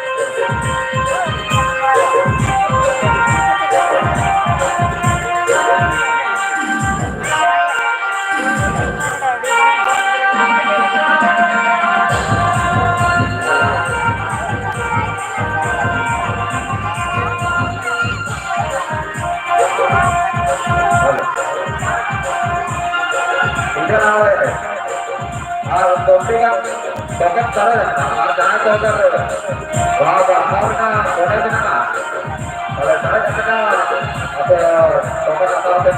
ᱤᱱᱠᱟᱹ ᱱᱟ ᱦᱚᱭ ᱨᱮ᱾ ᱟᱨ ᱫᱚᱥᱴᱤ ᱜᱟᱱ ᱯᱮᱠᱮᱴ ᱥᱟᱨᱮᱡ ᱟᱠᱟᱱᱟ᱾ ᱟᱨ ᱡᱟᱦᱟᱸᱭ ᱠᱚ ᱚᱱᱠᱟ ᱵᱟᱦᱟ ᱵᱟᱦᱟ ᱨᱮᱱᱟᱜ ᱚᱰᱟᱨ ᱢᱮᱱᱟᱜᱼᱟ, ᱛᱟᱦᱞᱮ ᱥᱟᱨᱮᱡ ᱟᱠᱟᱱᱟ᱾ ᱟᱯᱮ ᱯᱮᱠᱮᱴ ᱦᱟᱛᱟᱣ ᱠᱟᱛᱮ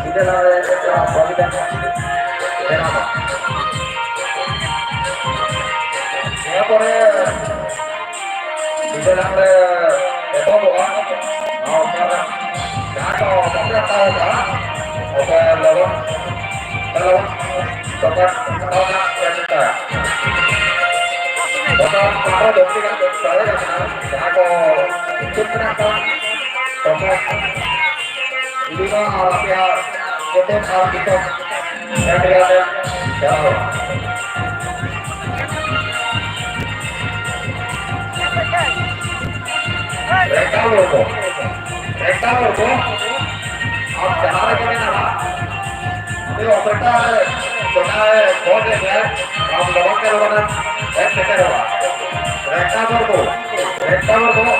ᱤᱱᱠᱟᱹ ᱱᱟ ᱦᱚᱭ ᱨᱮ ᱵᱷᱟᱹᱜᱤ ᱴᱷᱤᱠ ᱵᱮᱱᱟᱣᱟ᱾ ᱱᱤᱭᱟᱹ ᱯᱚᱨᱮ ᱰᱤᱡᱮ ᱞᱟᱜᱽᱬᱮ ᱮᱛᱚᱦᱚᱵᱚᱜᱼᱟ᱾ ᱟᱨ ᱚᱱᱟ ᱨᱮ ᱡᱟᱦᱟᱸᱭ ᱠᱚ ᱵᱟᱯᱮ ᱦᱟᱛᱟᱣ ᱟᱠᱟᱫᱼᱟ, ᱟᱯᱮ ᱞᱚᱜᱚᱱ, ᱞᱚᱜᱚᱱ ᱫᱚᱠᱟᱱ ᱦᱟᱛᱟᱣ ᱨᱮᱱᱟᱜ ᱯᱮ ᱪᱮᱥᱴᱟᱭᱟ᱾ ᱫᱚᱠᱟᱱ ᱯᱟᱸᱪᱥᱚ ᱡᱟᱹᱥᱛᱤ ᱜᱟᱱ ᱥᱟᱨᱮᱡ ᱟᱠᱟᱱᱟ᱾ ᱡᱟᱦᱟᱸᱭ ᱠᱚ ᱤᱪᱪᱷᱩᱠ ᱢᱮᱱᱟᱜ ᱠᱚᱣᱟ, ᱫᱚᱠᱟᱱ ᱤᱫᱤ ᱢᱟ ᱟᱨ ᱟᱯᱮᱭᱟᱜ ᱯᱚᱛᱚᱵ ᱟᱨ ᱠᱤᱛᱟᱹᱵ ᱮᱢ ᱨᱮᱭᱟᱜ ᱞᱮ ᱪᱟᱞᱟᱣᱟ᱾ ᱨᱮᱠᱷᱟ ᱢᱩᱨᱢᱩ, ᱨᱮᱠᱷᱟ ᱢᱩᱨᱢᱩ, ᱟᱢ ᱡᱟᱦᱟᱸ ᱨᱮᱜᱮ ᱢᱮᱱᱟᱢᱟ, ᱩᱱᱤ ᱚᱯᱮᱨᱮᱴᱚᱨ ᱡᱟᱦᱟᱸᱭ ᱯᱷᱳᱱ ᱨᱮ ᱢᱮᱱᱟᱭ, ᱟᱢ ᱞᱚᱜᱚᱱ ᱜᱮ ᱞᱚᱜᱚᱱᱮᱢ ᱦᱮᱡ ᱥᱮᱴᱮᱨᱚᱜᱼᱟ᱾ ᱨᱮᱠᱷᱟ ᱢᱩᱨᱢᱩ, ᱨᱮᱠᱷᱟ ᱢᱩᱨᱢᱩ,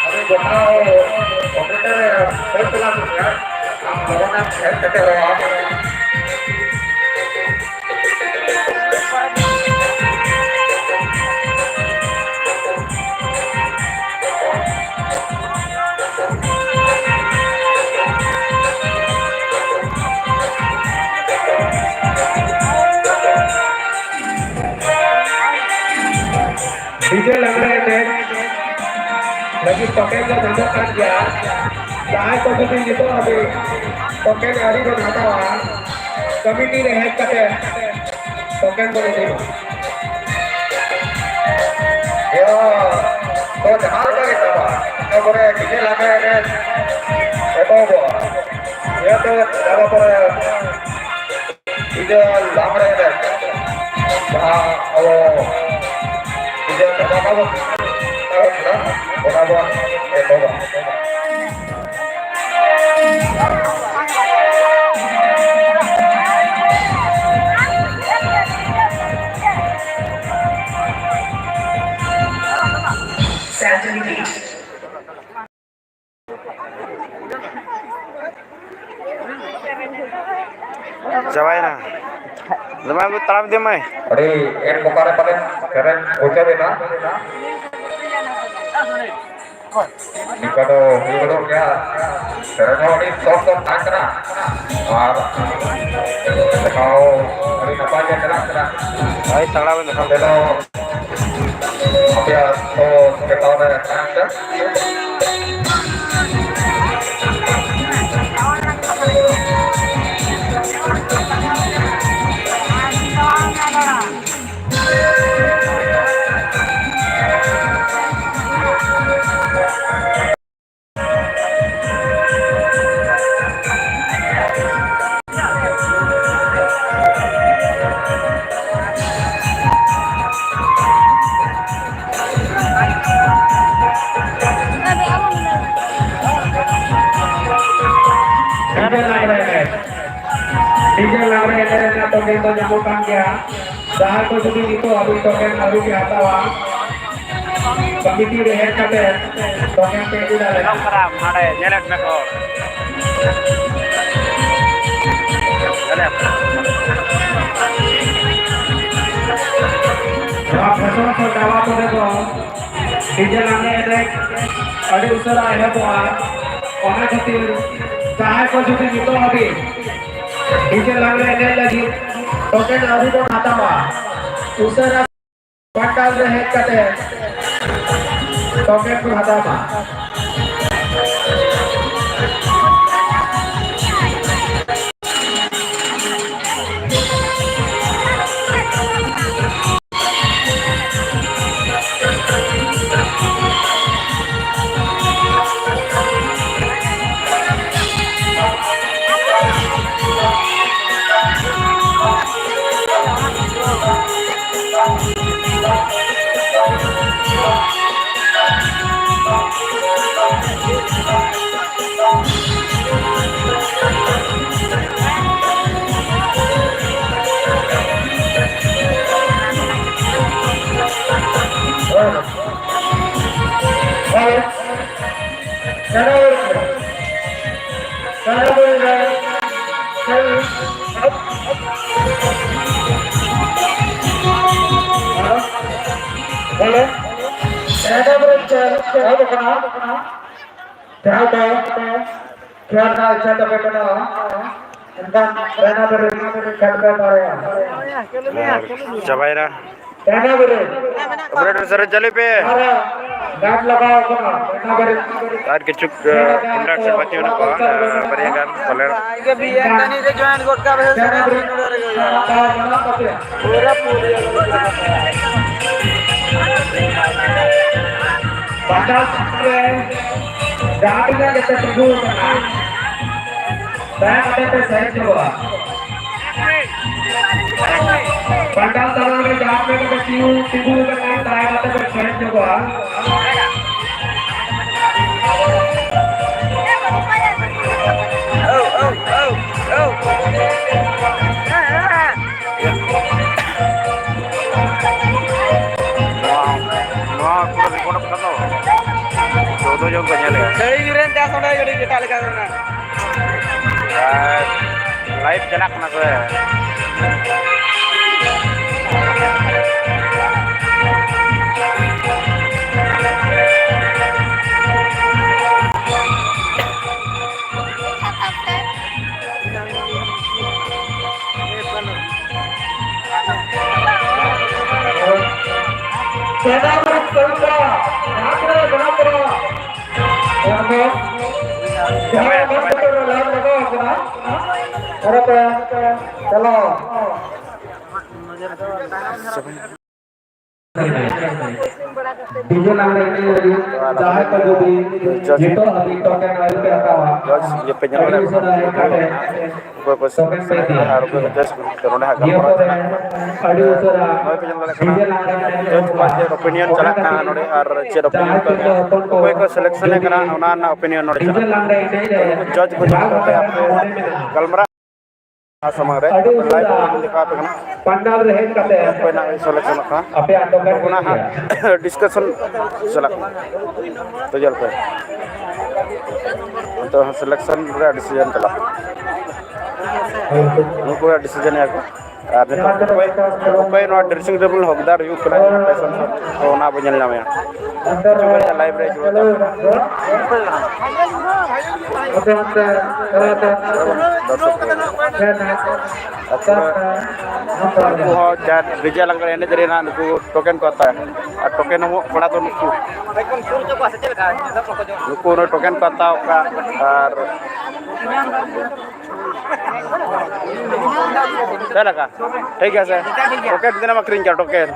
ᱩᱱᱤ ᱜᱚᱴᱟ ᱚᱯᱮᱨᱮᱴᱚᱨ ᱯᱷᱳᱱ ᱛᱮᱞᱟᱝ ᱢᱮᱱᱟᱭ, ᱟᱢ ᱞᱚᱜᱚᱱᱮᱢ ᱦᱮᱡ ᱥᱮᱴᱮᱨᱚᱜᱼᱟ᱾ ᱰᱤᱡᱮ ᱞᱟᱜᱽᱲᱮ ᱮᱱᱮᱡ ᱞᱟᱹᱜᱤᱫ ᱴᱳᱠᱮᱱ ᱫᱚ ᱧᱟᱢᱚᱜ ᱠᱟᱱ ᱜᱮᱭᱟ᱾ ᱡᱟᱦᱟᱸᱭ ᱠᱚ ᱡᱩᱫᱤ ᱱᱤᱛᱚᱜ ᱦᱟᱹᱵᱤᱡ ᱴᱳᱠᱮᱱ ᱟᱹᱣᱨᱤ ᱵᱚᱱ ᱦᱟᱛᱟᱣᱟ, ᱠᱚᱢᱤᱴᱤ ᱨᱮ ᱦᱮᱡ ᱠᱟᱛᱮ ᱴᱳᱠᱮᱱ ᱵᱚᱱ ᱤᱫᱤ ᱢᱟ᱾ ᱤᱭᱟᱹ, ᱛᱚ ᱡᱟᱦᱟᱸ ᱞᱮᱠᱟ ᱜᱮ ᱪᱟᱵᱟᱜ, ᱤᱱᱟᱹ ᱯᱚᱨᱮ ᱰᱤᱡᱮ ᱞᱟᱜᱽᱲᱮ ᱮᱱᱮᱡ ᱮᱛᱚᱦᱚᱵᱚᱜᱼᱟ᱾ ᱤᱭᱟᱹ ᱛᱚ ᱪᱟᱵᱟ ᱯᱚᱨᱮ ᱰᱤᱡᱮ ᱞᱟᱜᱽᱲᱮ ᱮᱱᱮᱡ, ᱡᱟᱦᱟᱸ ᱟᱵᱚ ᱰᱤᱡᱮ ᱪᱟᱵᱟ ᱠᱟᱵᱚᱱ, ᱚᱱᱟ ᱵᱚᱱ ᱮᱛᱚᱦᱚᱵᱟ᱾ ᱪᱟᱵᱟᱭᱮᱱᱟ᱾ ᱫᱚᱢᱮ ᱟᱹᱜᱩ ᱛᱟᱲᱟᱢ ᱤᱫᱤ ᱢᱟᱭ᱾ ᱟᱹᱰᱤ ᱮᱱ ᱢᱚᱠᱟ ᱨᱮ ᱯᱟᱞᱮᱱ ᱥᱮᱨᱮᱧ ᱢᱩᱪᱟᱹᱫ ᱮᱱᱟ᱾ ᱱᱤᱝᱠᱟ ᱫᱚ ᱦᱩᱭ ᱜᱚᱫᱚᱜ ᱜᱮᱭᱟ᱾ ᱥᱮᱨᱮᱧ ᱦᱚᱸ ᱟᱹᱰᱤ ᱥᱚᱠ ᱫᱚ ᱛᱟᱦᱮᱸ ᱠᱟᱱᱟ᱾ ᱟᱨ ᱫᱮᱠᱷᱟᱣ ᱟᱹᱰᱤ ᱱᱟᱯᱟᱭ ᱜᱮ ᱪᱟᱞᱟᱜ ᱠᱟᱱᱟ᱾ ᱦᱳᱭ, ᱛᱟᱲᱟᱢ ᱫᱮᱠᱷᱟᱣ ᱱᱚᱰᱮ ᱫᱚ ᱟᱯᱮᱭᱟᱜ ᱠᱚ ᱪᱮᱛᱟᱣ ᱨᱮ ᱛᱟᱦᱮᱱ ᱯᱮ᱾ ᱞᱟᱜᱽᱲᱮ ᱮᱱᱮᱡ᱾ ᱰᱤᱡᱮ ᱞᱟᱜᱽᱲᱮ ᱮᱱᱮᱡ ᱨᱮᱱᱟᱜ ᱴᱳᱠᱮᱱ ᱫᱚ ᱧᱟᱢᱚᱜ ᱠᱟᱱ ᱜᱮᱭᱟ᱾ ᱡᱟᱦᱟᱸᱭ ᱠᱚ ᱡᱩᱫᱤ ᱱᱤᱛᱚᱜ ᱦᱟᱹᱵᱤᱡ ᱴᱳᱠᱮᱱ ᱟᱹᱣᱨᱤ ᱯᱮ ᱦᱟᱛᱟᱣᱟ, ᱠᱚᱢᱤᱴᱤ ᱨᱮ ᱦᱮᱡ ᱠᱟᱛᱮ ᱴᱳᱠᱮᱱ ᱯᱮ ᱤᱫᱤ ᱫᱟᱲᱮᱭᱟᱜᱼᱟ᱾ ᱧᱮᱞᱚᱜ ᱠᱟᱱᱟ ᱦᱟᱸᱰᱮ, ᱧᱮᱞᱮᱫ ᱢᱮ ᱦᱚᱲ᱾ ᱧᱮᱞᱮᱫ ᱢᱮ᱾ ᱱᱚᱣᱟ ᱯᱷᱮᱥᱚᱱ ᱥᱳ ᱪᱟᱵᱟ ᱯᱚᱨᱮ ᱫᱚ ᱰᱤᱡᱮ ᱞᱟᱜᱽᱲᱮ ᱮᱱᱮᱡ ᱟᱹᱰᱤ ᱩᱥᱟᱹᱨᱟ ᱮᱦᱚᱵᱚᱜᱼᱟ᱾ ᱚᱱᱟ ᱠᱷᱟᱹᱛᱤᱨ ᱡᱟᱦᱟᱸᱭ ᱠᱚ ᱡᱩᱫᱤ ᱱᱤᱛᱚᱜ ᱦᱟᱹᱵᱤᱡ ᱰᱤᱡᱮ ᱞᱟᱜᱽᱲᱮ ᱮᱱᱮᱡ ᱞᱟᱹᱜᱤᱫ ᱴᱳᱠᱮᱱ ᱟᱹᱣᱨᱤ ᱵᱚᱱ ᱦᱟᱛᱟᱣᱟ, ᱩᱥᱟᱹᱨᱟ ᱯᱟᱱᱰᱟᱞ ᱨᱮ ᱦᱮᱡ ᱠᱟᱛᱮ ᱴᱳᱠᱮᱱ ᱵᱚᱱ ᱦᱟᱛᱟᱣ ᱢᱟ᱾ ᱵᱚᱞᱮ, ᱮᱱᱮᱡ ᱨᱮ ᱪᱮᱫ ᱮᱦᱚᱵ ᱟᱠᱟᱱᱟ? ᱡᱟᱦᱟᱸ ᱫᱚ ᱠᱷᱮᱞ ᱨᱮᱱᱟᱜ ᱤᱪᱪᱷᱟ ᱛᱟᱯᱮ ᱢᱮᱱᱟᱜᱼᱟ, ᱮᱱᱠᱷᱟᱱ ᱨᱟᱭᱱᱟ ᱵᱮᱨᱮᱞ ᱠᱷᱮᱞ ᱯᱮ ᱫᱟᱲᱮᱭᱟᱜᱼᱟ᱾ ᱟᱨ ᱪᱟᱵᱟᱭᱮᱱᱟ᱾ ᱨᱟᱭᱱᱟ ᱵᱮᱨᱮᱞ᱾ ᱚᱯᱟᱨᱮᱴᱚᱨ ᱥᱟᱨ, ᱪᱟᱹᱞᱩᱭ ᱯᱮ᱾ ᱟᱨ ᱜᱟᱱ ᱞᱟᱜᱟᱣ ᱠᱟᱱᱟ, ᱨᱟᱭᱱᱟ ᱵᱮᱨᱮᱞ᱾ ᱟᱨ ᱠᱤᱪᱷᱩ, ᱮ, ᱠᱷᱚᱱᱰᱟᱨ ᱥᱮ ᱵᱟᱹᱠᱤ ᱢᱮᱱᱟᱜ ᱠᱚᱣᱟ, ᱮ, ᱵᱟᱨᱭᱟ ᱜᱟᱱ ᱯᱟᱞᱮᱱ᱾ ᱨᱟᱭᱱᱟ ᱵᱮᱨᱮᱞ᱾ ᱯᱟᱱᱰᱟᱞ ᱨᱮ ᱡᱟᱦᱟᱸ ᱛᱤᱱᱟᱹᱜ ᱜᱮᱯᱮ ᱛᱤᱸᱜᱩ ᱟᱠᱟᱱᱟ, ᱫᱟᱭᱟ ᱠᱟᱛᱮ ᱯᱮ ᱥᱟᱭᱤᱰ ᱧᱚᱜᱚᱜᱼᱟ᱾ ᱯᱟᱱᱰᱟᱞ ᱛᱟᱞᱟ ᱨᱮ ᱡᱟᱦᱟᱸ ᱛᱤᱱᱟᱹᱜ ᱜᱮᱯᱮ ᱛᱤᱸᱜᱩ ᱟᱠᱟᱱᱟ, ᱫᱟᱭᱟ ᱠᱟᱛᱮ ᱯᱮ ᱥᱟᱭᱤᱰ ᱧᱚᱜᱚᱜᱼᱟ᱾ ᱱᱚᱣᱟ, ᱱᱚᱣᱟ ᱯᱩᱨᱟᱹ record ᱚᱜ ᱠᱟᱱᱟ ᱛᱚ? ᱪᱳᱫᱽᱫᱳ ᱡᱚᱱ ᱠᱚ ᱧᱮᱞᱮᱜᱼᱟ᱾ ᱥᱟᱹᱲᱤ ᱡᱩᱨᱮᱱ ᱪᱟᱥ ᱚᱸᱰᱮ ᱟᱹᱰᱤ ᱮᱴᱟᱜ ᱞᱮᱠᱟ ᱢᱮᱱᱟᱜᱼᱟ᱾ ᱟᱨ live ᱪᱟᱞᱟᱜ ᱠᱟᱱᱟ ᱥᱮ? ᱪᱟᱞᱟᱣ᱾ ᱰᱤᱡᱮ ᱞᱟᱜᱽᱬᱮ ᱮᱱᱮᱡ ᱞᱟᱹᱜᱤᱫ ᱡᱟᱦᱟᱸᱭ ᱠᱚ ᱡᱩᱫᱤ ᱱᱤᱛᱚᱜ ᱦᱟᱹᱵᱤᱡ ᱴᱳᱠᱮᱱ ᱟᱹᱣᱨᱤ ᱯᱮ ᱦᱟᱛᱟᱣᱟ, ᱡᱚᱡᱽ ᱤᱭᱟᱹ ᱯᱮ ᱧᱮᱞ ᱟᱹᱰᱤ ᱫᱟᱲᱮᱭᱟᱜ ᱩᱥᱟᱹᱨᱟ ᱠᱟᱱᱟ᱾ ᱦᱮᱡ ᱠᱟᱛᱮ ᱚᱠᱚᱭ ᱠᱚ ᱴᱳᱠᱮᱱ ᱯᱮ ᱥᱮᱞᱮᱠᱥᱚᱱ ᱤᱫᱤᱭᱟ᱾ ᱟᱨ ᱚᱠᱚᱭ ᱠᱚ ᱡᱚᱡᱽ ᱠᱚ ᱱᱚᱰᱮ ᱦᱟᱸᱜ ᱱᱤᱭᱟᱹ ᱜᱟᱞᱢᱟᱨᱟᱣ ᱯᱚᱨᱮ ᱪᱟᱞᱟᱜ ᱠᱟᱱᱟ᱾ ᱟᱹᱰᱤ ᱩᱥᱟᱹᱨᱟ ᱱᱚᱜᱼᱚᱭ ᱯᱮ ᱧᱮᱞ ᱫᱟᱲᱮᱭᱟᱜ ᱠᱟᱱᱟ, ᱰᱤᱡᱮ ᱞᱟᱜᱽᱬᱮ ᱮᱱᱮᱡ ᱡᱚᱡᱽ ᱠᱚᱣᱟᱜ ᱪᱮᱫ ᱚᱯᱤᱱᱤᱭᱚᱱ ᱠᱚ ᱮᱢᱚᱜᱼᱟ᱾ ᱠᱚ ᱮᱢᱚᱜᱼᱟ᱾ ᱡᱟᱦᱟᱸᱭ ᱠᱚ ᱚᱠᱚᱭ ᱠᱚ ᱥᱤᱞᱮᱠᱥᱚᱱ ᱡᱩᱫᱤ ᱠᱟᱱᱟ, ᱚᱱᱟ ᱨᱮᱱᱟᱜ ᱚᱯᱤᱱᱤᱭᱚᱱ ᱱᱚᱰᱮ ᱰᱤᱡᱮ ᱪᱟᱞᱟᱜ ᱠᱟᱱᱟ᱾ ᱞᱟᱜᱽᱬᱮ ᱮᱱᱮᱡ ᱨᱮ ᱩᱱᱠᱩ ᱡᱚᱡᱽ ᱠᱚ ᱡᱟᱦᱟᱸ ᱡᱩᱫᱤ ᱞᱮᱠᱟ ᱯᱮ ᱢᱚᱱᱮ ᱢᱮᱱᱟᱜᱼᱟ᱾ ᱜᱟᱞᱢᱟᱨᱟᱣ ᱥᱟᱢᱟᱝ ᱨᱮ ᱟᱹᱰᱤ ᱞᱟᱭᱤᱵᱷ ᱩᱥᱟᱹᱨᱟ ᱨᱮᱵᱚᱱ ᱫᱮᱠᱷᱟᱣ ᱟᱯᱮ ᱠᱟᱱᱟ᱾ ᱯᱟᱱᱰᱟᱞ ᱨᱮ ᱦᱮᱡ ᱠᱟᱛᱮ ᱚᱠᱚᱭ ᱱᱟᱜ ᱥᱤᱞᱮᱠᱥᱚᱱᱚᱜ ᱠᱟᱱᱟ᱾ ᱟᱯᱮᱭᱟᱜ ᱴᱳᱠᱮᱱ ᱯᱮ ᱚᱱᱟ ᱦᱟᱸᱜ ᱧᱟᱢᱟ᱾ ᱰᱤᱥᱠᱟᱥᱚᱱ ᱪᱟᱞᱟᱜ ᱠᱟᱱᱟ᱾ ᱛᱚ ᱧᱮᱞ ᱯᱮ᱾ ᱱᱤᱛᱚᱜ ᱦᱚᱸ ᱥᱤᱞᱮᱠᱥᱚᱱ ᱨᱮᱭᱟᱜ ᱰᱤᱥᱤᱡᱚᱱ ᱪᱟᱞᱟᱜ ᱠᱟᱱᱟ᱾ ᱩᱱᱠᱩ ᱦᱟᱸᱜ ᱰᱤᱥᱤᱡᱚᱱ ᱮᱫᱟ ᱠᱚ᱾ ᱟᱨ ᱱᱤᱛᱚᱜ ᱚᱠᱚᱭ, ᱚᱠᱚᱭ ᱱᱚᱣᱟ ᱰᱨᱮᱥᱤᱝ ᱨᱩᱢ ᱨᱮ ᱦᱚᱠᱫᱟᱨ ᱦᱩᱭᱩᱜ ᱠᱟᱱᱟ, ᱯᱮᱥᱮᱱ ᱥᱟᱨ, ᱛᱚ ᱚᱱᱟ ᱵᱚᱱ ᱧᱮᱞ ᱧᱟᱢᱮᱭᱟ᱾ ᱠᱤᱪᱷᱩ ᱜᱷᱟᱹᱲᱤᱡ ᱞᱟᱭᱤᱵᱷ ᱨᱮ ᱦᱤᱡᱩᱜᱼᱟ᱾ ᱫᱚᱨᱥᱚᱠ ᱠᱚ᱾ ᱛᱟᱨᱯᱚᱨᱮ ᱩᱱᱠᱩ ᱦᱚᱸ ᱡᱟᱦᱟᱸ ᱰᱤᱡᱮ ᱞᱟᱜᱽᱬᱮ ᱮᱱᱮᱡ ᱨᱮᱱᱟᱜ ᱱᱩᱠᱩ ᱴᱳᱠᱮᱱ ᱠᱚ ᱦᱟᱛᱟᱣᱟ, ᱟᱨ ᱴᱳᱠᱮᱱ ᱮᱢᱚᱜ ᱠᱚᱲᱟ ᱫᱚ ᱱᱩᱠᱩ, ᱱᱩᱠᱩ ᱚᱱᱟ ᱴᱳᱠᱮᱱ ᱠᱚ ᱦᱟᱛᱟᱣ ᱠᱟᱜ᱾ ᱟᱨ ᱪᱮᱫ ᱞᱮᱠᱟ? ᱴᱷᱤᱠ ᱜᱮᱭᱟ ᱥᱮ? ᱴᱳᱠᱮᱱ ᱛᱤᱱᱟᱹᱜ ᱮᱢ ᱟᱹᱠᱷᱨᱤᱧ ᱠᱮᱫᱟ ᱴᱳᱠᱮᱱ?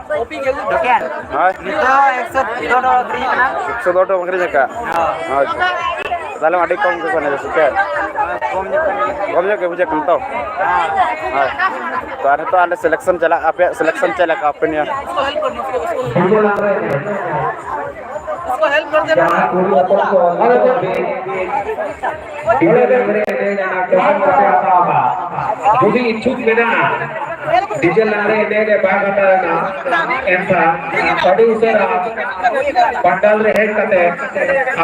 ᱴᱳᱠᱮᱱ? ᱦᱳᱭ᱾ ᱱᱤᱛᱚᱜ ᱮᱠᱥᱚ ᱫᱚᱥ ᱴᱟᱠᱟ ᱟᱹᱠᱷᱨᱤᱧ ᱠᱟᱱᱟ᱾ ᱮᱠᱥᱚ ᱫᱚᱥ ᱴᱟᱠᱟ ᱟᱹᱠᱷᱨᱤᱧ ᱟᱠᱟᱫ? ᱦᱳᱭ᱾ ᱟᱪᱪᱷᱟ᱾ ᱛᱟᱦᱞᱮ ᱟᱹᱰᱤ ᱠᱚᱢ ᱜᱮ ᱠᱚ ᱮᱱᱮᱡᱟ ᱥᱮ ᱪᱮᱫ? ᱦᱳᱭ, ᱠᱚᱢ ᱧᱚᱜ ᱠᱟᱱ ᱜᱮᱭᱟ᱾ ᱠᱚᱢ ᱧᱚᱜ ᱜᱮ ᱵᱩᱡᱷᱟᱹᱜ ᱠᱟᱱᱟ ᱛᱚ? ᱦᱮᱸ᱾ ᱦᱳᱭ᱾ ᱛᱚ ᱟᱨ ᱱᱤᱛᱚᱜ ᱟᱞᱮ ᱥᱤᱞᱮᱠᱥᱚᱱ ᱪᱟᱞᱟᱜ, ᱟᱯᱮᱭᱟᱜ ᱥᱤᱞᱮᱠᱥᱚᱱ ᱪᱮᱫ ᱞᱮᱠᱟ ᱚᱯᱤᱱᱤᱭᱚᱱ? ᱡᱟᱦᱟᱸ ᱠᱩᱲᱤ ᱦᱚᱯᱚᱱ ᱠᱚ ᱰᱤᱡᱮ ᱞᱟᱜᱽᱬᱮ ᱮᱱᱮᱡ ᱨᱮᱱᱟᱜ ᱴᱳᱠᱮᱱ ᱵᱟᱯᱮ ᱦᱟᱛᱟᱣ ᱮᱫᱟ, ᱡᱩᱫᱤ ᱤᱪᱪᱷᱩᱠ ᱢᱮᱱᱟᱜᱼᱟ, ᱰᱤᱡᱮ ᱞᱟᱜᱽᱲᱮ ᱮᱱᱮᱡ ᱨᱮ ᱵᱟᱭ ᱠᱟᱴᱟᱣ ᱮᱱᱟ, ᱮᱱᱠᱷᱟᱱ ᱟᱹᱰᱤ ᱩᱥᱟᱹᱨᱟ ᱯᱟᱱᱰᱟᱞ ᱨᱮ ᱦᱮᱡ ᱠᱟᱛᱮ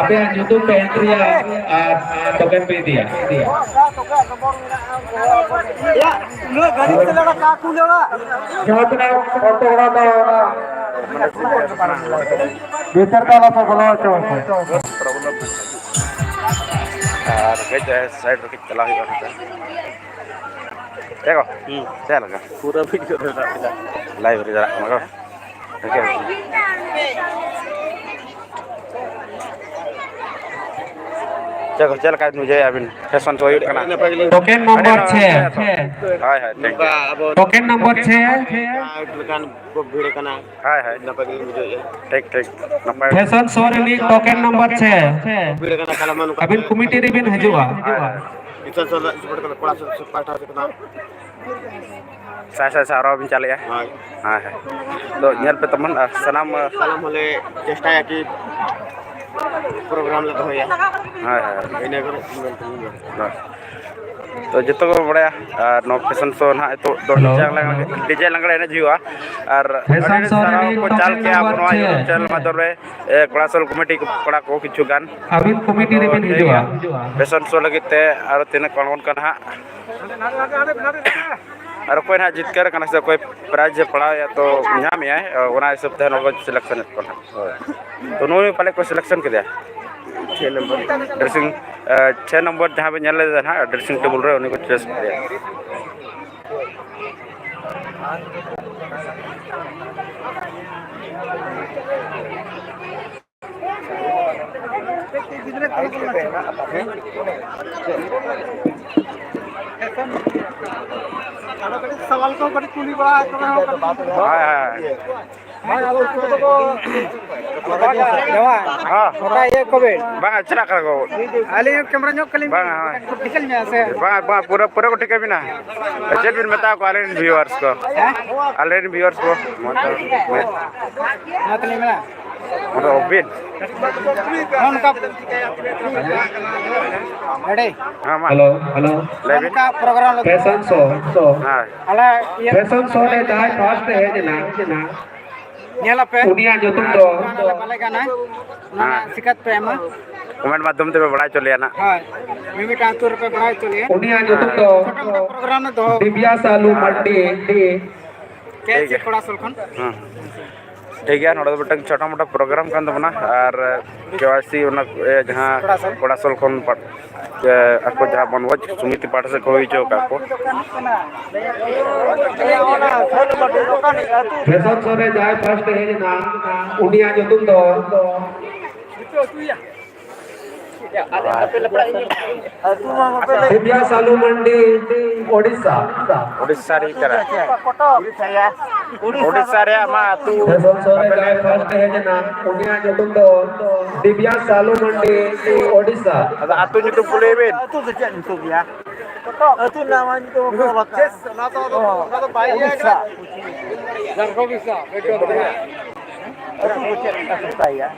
ᱟᱯᱮᱭᱟᱜ ᱧᱩᱛᱩᱢ ᱯᱮ ᱮᱱᱴᱨᱤᱭᱟ ᱟᱨ ᱴᱳᱠᱮᱱ ᱯᱮ ᱤᱫᱤᱭᱟ᱾ ᱡᱟᱦᱟᱸ ᱛᱤᱱᱟᱹᱜ ᱚᱠᱛᱚ ᱚᱲᱟᱜ ᱫᱚ ᱚᱱᱟ ᱵᱷᱤᱛᱟᱹᱨ ᱫᱚ ᱟᱞᱚ ᱯᱮ ᱵᱚᱞᱚ ᱦᱚᱪᱚ ᱟᱠᱚᱣᱟ᱾ ᱟᱨ ᱠᱟᱹᱡ ᱥᱟᱭᱤᱰ ᱨᱮ ᱠᱟᱹᱡ ᱪᱟᱞᱟᱣ ᱦᱩᱭᱩᱜᱼᱟ ᱱᱚᱛᱮ᱾ ᱪᱮᱫ ᱠᱚ? ᱦᱩᱸ᱾ ᱪᱮᱫ ᱞᱮᱠᱟ? ᱯᱩᱨᱟᱹ ᱵᱷᱤᱰᱤᱭᱳ ᱨᱮ ᱢᱮᱱᱟᱜ ᱠᱮᱫᱟ᱾ ᱞᱟᱭᱤᱵᱷ ᱨᱮ ᱪᱟᱞᱟᱜ ᱠᱟᱱᱟ ᱠᱚ᱾ ᱴᱷᱤᱠ ᱟᱪᱷᱮ᱾ ᱪᱮᱫ ᱠᱚ, ᱪᱮᱫ ᱞᱮᱠᱟ ᱵᱤᱱ ᱵᱩᱡᱷᱟᱹᱣᱮᱫᱼᱟ ᱟᱹᱵᱤᱱ? ᱯᱷᱮᱥᱚᱱ ᱠᱚ ᱦᱩᱭᱩᱜ ᱠᱟᱱᱟ? ᱴᱳᱠᱮᱱ ᱱᱚᱢᱵᱚᱨ ᱟᱹᱰᱤ ᱪᱷᱮ᱾ ᱦᱳᱭ, ᱦᱳᱭ, ᱴᱷᱤᱠ ᱜᱮᱭᱟ᱾ ᱴᱳᱠᱮᱱ ᱱᱚᱢᱵᱚᱨ ᱪᱷᱮ᱾ ᱞᱮᱠᱟᱱ ᱠᱚ ᱵᱷᱤᱲ ᱠᱟᱱᱟ᱾ ᱦᱳᱭ, ᱦᱳᱭ᱾ ᱱᱟᱯᱟᱭ ᱜᱮᱞᱤᱧ ᱵᱩᱡᱷᱟᱹᱣᱮᱫᱼᱟ᱾ ᱴᱷᱤᱠ, ᱴᱷᱤᱠ᱾ ᱱᱟᱯᱟᱭ᱾ ᱯᱷᱮᱥᱚᱱ ᱥᱳ ᱨᱤᱱᱤᱡ ᱴᱳᱠᱮᱱ ᱱᱚᱢᱵᱚᱨ ᱪᱷᱮ᱾ ᱵᱷᱤᱲ ᱠᱟᱱᱟ, ᱛᱟᱦᱞᱮ ᱢᱟ ᱱᱚᱝᱠᱟ ᱟᱹᱵᱤᱱ ᱠᱚᱢᱤᱴᱤ ᱨᱮᱵᱤᱱ ᱦᱤᱡᱩᱜᱼᱟ᱾ ᱦᱳᱭ, ᱦᱳᱭ᱾ ᱠᱚᱲᱟ ᱥᱮᱫ ᱯᱟᱦᱴᱟ ᱥᱮᱫ ᱠᱷᱚᱱᱟᱜ᱾ ᱥᱟᱭ ᱥᱟᱭ ᱥᱟᱨᱦᱟᱣ ᱵᱤᱱ ᱪᱟᱞᱮᱜᱼᱟ᱾ ᱦᱳᱭ᱾ ᱦᱮᱸ, ᱦᱮᱸ᱾ ᱛᱚ, ᱧᱮᱞ ᱯᱮ ᱛᱟᱵᱚᱱ, ᱟᱨ ᱥᱟᱱᱟᱢ, ᱥᱟᱱᱟᱢ ᱦᱚᱸᱞᱮ ᱪᱮᱥᱴᱟᱭᱟ ᱠᱤ ᱯᱨᱳᱜᱨᱟᱢ ᱞᱮ ᱫᱚᱦᱚᱭᱟ᱾ ᱦᱳᱭ, ᱦᱳᱭ᱾ ᱤᱱᱟᱹ ᱠᱚᱨᱮ ᱵᱟᱥ᱾ ᱛᱚ, ᱡᱚᱛᱚ ᱠᱚ ᱵᱟᱲᱟᱭᱟ, ᱟᱨ ᱱᱚᱣᱟ ᱯᱷᱮᱥᱚᱱ ᱥᱳ ᱱᱟᱦᱟᱜ ᱱᱤᱛᱚᱜ ᱫᱚ ᱦᱮᱞᱳ᱾ ᱰᱤᱡᱮ ᱞᱟᱜᱽᱲᱮ, ᱰᱤᱡᱮ ᱞᱟᱜᱽᱲᱮ ᱮᱱᱮᱡ ᱦᱩᱭᱩᱜᱼᱟ᱾ ᱟᱨ ᱯᱷᱮᱥᱚᱱ ᱟᱹᱰᱤ ᱥᱳ ᱥᱟᱨᱦᱟᱣ ᱨᱤᱱᱤᱡ ᱠᱚ ᱪᱟᱞ ᱴᱳᱠᱮᱱ ᱠᱮᱜᱼᱟ ᱟᱵᱚ ᱱᱚᱢᱵᱚᱨ ᱱᱚᱣᱟ ᱪᱷᱮ᱾ YouTube ᱪᱮᱱᱮᱞ ᱢᱟᱫᱽᱫᱷᱚᱢ ᱨᱮ, ᱮ, ᱠᱚᱲᱟ ᱥᱳᱞ ᱠᱚᱢᱤᱴᱤ ᱠᱚᱲᱟ ᱠᱚ ᱠᱤᱪᱷᱩ ᱜᱟᱱ᱾ ᱟᱹᱵᱤᱱ ᱠᱚᱢᱤᱴᱤ ᱟᱫᱚ ᱨᱮᱵᱤᱱ ᱴᱷᱤᱠ ᱦᱤᱡᱩᱜᱼᱟ᱾ ᱜᱮᱭᱟ, ᱯᱷᱮᱥᱚᱱ ᱥᱳ ᱞᱟᱹᱜᱤᱫ ᱛᱮ ᱟᱨᱚ ᱛᱤᱱᱟᱹᱜ ᱠᱚ ᱟᱬᱜᱚᱱ ᱠᱟᱱᱟ ᱦᱟᱸᱜ᱾ ᱟᱨ ᱚᱠᱚᱭ ᱱᱟᱦᱟᱜ ᱡᱤᱛᱠᱟᱹᱨ ᱠᱟᱱᱟ ᱥᱮ ᱚᱠᱚᱭ ᱯᱨᱟᱭᱤᱡᱽ ᱮ ᱯᱟᱲᱟᱣᱮᱫᱼᱟ, ᱛᱚ ᱧᱟᱢᱮᱜᱼᱟᱭ, ᱚᱱᱟ ᱦᱤᱥᱟᱹᱵ ᱛᱮ ᱱᱚᱰᱮ ᱠᱚ ᱥᱤᱞᱮᱠᱥᱚᱱᱮᱫ ᱠᱚᱣᱟ ᱱᱟᱦᱟᱜ᱾ ᱦᱳᱭ᱾ ᱛᱚ ᱱᱩᱭ ᱯᱟᱞᱮ ᱠᱚ ᱥᱤᱞᱮᱠᱥᱚᱱ ᱠᱮᱫᱮᱭᱟ᱾ ᱪᱷᱮ ᱱᱚᱢᱵᱚᱨ᱾ ᱰᱨᱮᱥᱤᱝ, ᱮ, ᱪᱷᱮ ᱱᱚᱢᱵᱚᱨ ᱡᱟᱦᱟᱸ ᱵᱮᱱ ᱧᱮᱞ ᱞᱮᱫᱟ ᱱᱟᱦᱟᱜ, ᱰᱨᱮᱥᱤᱝ ᱴᱮᱵᱩᱞ ᱨᱮ ᱩᱱᱤ ᱠᱚ ᱪᱚᱭᱮᱥ ᱠᱮᱫᱮᱭᱟ᱾ ᱥᱟᱣᱟᱞ ᱠᱚ ᱠᱟᱹᱴᱤᱡ ᱠᱩᱞᱤ ᱵᱟᱲᱟ ᱠᱚ ᱨᱮᱦᱚᱸ ᱠᱟᱹᱴᱤᱡ᱾ ᱦᱳᱭ, ᱦᱳᱭ᱾ ᱦᱮᱸ, ᱟᱫᱚ ᱩᱱᱠᱩ ᱫᱚᱠᱚ ᱦᱮᱸ᱾ ᱚᱱᱟ ᱤᱭᱟᱹ ᱠᱚ ᱵᱮᱱ᱾ ᱵᱟᱝ, ᱪᱟᱞᱟᱜ ᱠᱟᱱᱟ ᱠᱚ᱾ ᱟᱹᱞᱤᱧ ᱦᱚᱸ ᱠᱮᱢᱨᱟ ᱧᱚᱜ ᱠᱟᱹᱞᱤᱧ ᱵᱟᱝ, ᱵᱮᱱ᱾ ᱦᱳᱭ᱾ ᱴᱷᱤᱠᱟᱹᱧ ᱢᱮ ᱥᱮ? ᱵᱟᱝ, ᱵᱟᱝ, ᱯᱩᱨᱟᱹ, ᱯᱩᱨᱟᱹ ᱠᱚ ᱴᱷᱤᱠᱟᱹ ᱵᱤᱱᱟ᱾ ᱪᱮᱫ ᱵᱤᱱ ᱢᱮᱛᱟ ᱠᱚᱣᱟ ᱟᱞᱮ ᱨᱮᱱ ᱵᱷᱤᱭᱩᱣᱟᱨᱥ ᱠᱚ? ᱦᱮᱸ? ᱟᱞᱮ ᱨᱮᱱ ᱵᱷᱤᱭᱩᱣᱟᱨᱥ ᱠᱚ᱾ ᱢᱟ ᱛᱟᱦᱞᱮ ᱢᱮᱱᱟ᱾ ᱚᱱᱟ ᱚᱵᱤᱱ? ᱱᱚᱝᱠᱟ ᱨᱮᱰᱤ᱾ ᱦᱮᱸ, ᱢᱟ᱾ Hello, hello. ᱞᱟᱹᱭ ᱵᱤᱱ᱾ ᱱᱚᱝᱠᱟ ᱯᱨᱳᱜᱨᱟᱢ ᱞᱮ ᱯᱷᱮᱥᱚᱱ ᱥᱳ᱾ ᱦᱮᱸ᱾ ᱟᱞᱮ ᱤᱭᱟᱹ ᱯᱷᱮᱥᱚᱱ ᱥᱳ ᱨᱮ ᱡᱟᱦᱟᱸᱭ ᱯᱷᱟᱥᱴ ᱮ ᱦᱮᱡ ᱮᱱᱟ, ᱧᱮᱞ ᱟᱯᱮ᱾ ᱩᱱᱤᱭᱟᱜ ᱧᱩᱛᱩᱢ ᱫᱚ ᱵᱟᱞᱮ ᱜᱟᱱᱟ᱾ ᱚᱱᱟ ᱦᱮᱸ᱾ ᱥᱤᱠᱟᱭᱟᱛ ᱯᱮ ᱮᱢᱟ᱾ ᱠᱚᱢᱮᱱᱴ ᱢᱟᱫᱽᱫᱷᱚᱢ ᱛᱮᱯᱮ ᱵᱟᱲᱟᱭ ᱦᱚᱪᱚ ᱞᱮᱭᱟ ᱱᱟᱜ᱾ ᱦᱳᱭ᱾ ᱢᱤᱢᱤᱫᱴᱟᱝ ᱟᱹᱛᱩ ᱨᱮᱯᱮ ᱵᱟᱲᱟᱭ ᱦᱚᱪᱚ ᱞᱮᱭᱟ᱾ ᱩᱱᱤᱭᱟᱜ ᱧᱩᱛᱩᱢ ᱫᱚ ᱪᱷᱳᱴᱳ ᱢᱳᱴᱳ ᱯᱨᱳᱜᱨᱟᱢ ᱞᱮ ᱫᱚᱦᱚ ᱫᱤᱵᱽᱭᱟ ᱥᱟᱞᱩ ᱢᱟᱱᱰᱤ᱾ ᱠᱮ ᱴᱷᱤᱠ ᱥᱤ ᱜᱮᱭᱟ᱾ ᱠᱚᱲᱟ ᱥᱳᱞ ᱠᱷᱚᱱ᱾ ᱦᱮᱸ᱾ ᱴᱷᱤᱠ ᱜᱮᱭᱟ, ᱱᱚᱰᱮ ᱫᱚ ᱢᱤᱫᱴᱟᱝ ᱪᱷᱳᱴᱳ ᱢᱳᱴᱳ ᱯᱨᱳᱜᱨᱟᱢ ᱠᱟᱱ ᱛᱟᱵᱚᱱᱟ, ᱟᱨ ᱠᱮ ᱣᱟᱭ ᱥᱤ ᱚᱱᱟ, ᱮ, ᱡᱟᱦᱟᱸ ᱠᱚᱲᱟ ᱥᱳᱞ᱾ ᱠᱚᱲᱟ ᱥᱳᱞ ᱠᱷᱚᱱ ᱯᱟᱴ-, ᱮ, ᱟᱠᱚ ᱡᱟᱦᱟᱸ ᱵᱚᱱᱵᱷᱳᱡᱽ ᱥᱚᱢᱤᱛᱤ ᱯᱟᱦᱴᱟ ᱥᱮᱫ ᱠᱚ ᱦᱩᱭ ᱦᱚᱪᱚ ᱟᱠᱟᱫ ᱠᱚ᱾ ᱯᱷᱮᱥᱚᱱ ᱥᱳ ᱨᱮ ᱡᱟᱦᱟᱸᱭ ᱯᱷᱟᱥᱴ ᱦᱮᱡ ᱮᱱᱟ, ᱩᱱᱤᱭᱟᱜ ᱧᱩᱛᱩᱢ ᱫᱚ ᱫᱤᱵᱽᱭᱟ ᱥᱟᱞᱩ ᱢᱟᱱᱰᱤ, ᱳᱰᱤᱥᱟ᱾ ᱳᱰᱤᱥᱟ ᱨᱮ ᱠᱟᱱᱟ᱾ ᱳᱰᱤᱥᱟ ᱨᱮᱭᱟᱜ ᱢᱟ ᱟᱹᱛᱩ᱾ ᱯᱷᱮᱥᱚᱱ ᱥᱳ ᱨᱮ ᱡᱟᱦᱟᱸᱭ ᱯᱷᱟᱥᱴ ᱦᱮᱡ ᱮᱱᱟ, ᱩᱱᱤᱭᱟᱜ ᱧᱩᱛᱩᱢ ᱫᱚ ᱫᱤᱵᱽᱭᱟ ᱥᱟᱞᱩ ᱢᱟᱱᱰᱤ, ᱳᱰᱤᱥᱟ᱾ ᱟᱫᱚ ᱟᱹᱛᱩ ᱧᱩᱛᱩᱢ ᱠᱚ ᱞᱟᱹᱭ ᱵᱤᱱ᱾ ᱟᱹᱛᱩ ᱫᱚ ᱪᱮᱫ ᱧᱩᱛᱩᱢ ᱭᱟ? ᱟᱹᱛᱩ ᱨᱮᱱᱟᱜ ᱢᱟ ᱧᱩᱛᱩᱢ ᱠᱚ ᱵᱟᱠᱚ᱾ ᱚᱱᱟ ᱫᱚ, ᱚᱱᱟ ᱫᱚ ᱵᱟᱭ ᱤᱭᱟᱹ ᱠᱟᱱᱟ᱾ ᱡᱷᱟᱲᱠᱷᱚᱸᱰ ᱩᱲᱤᱥᱥᱟ᱾ ᱟᱹᱛᱩ ᱫᱚ ᱪᱮᱫ ᱞᱮᱠᱟ ᱠᱚ ᱢᱮᱛᱟᱭᱟ?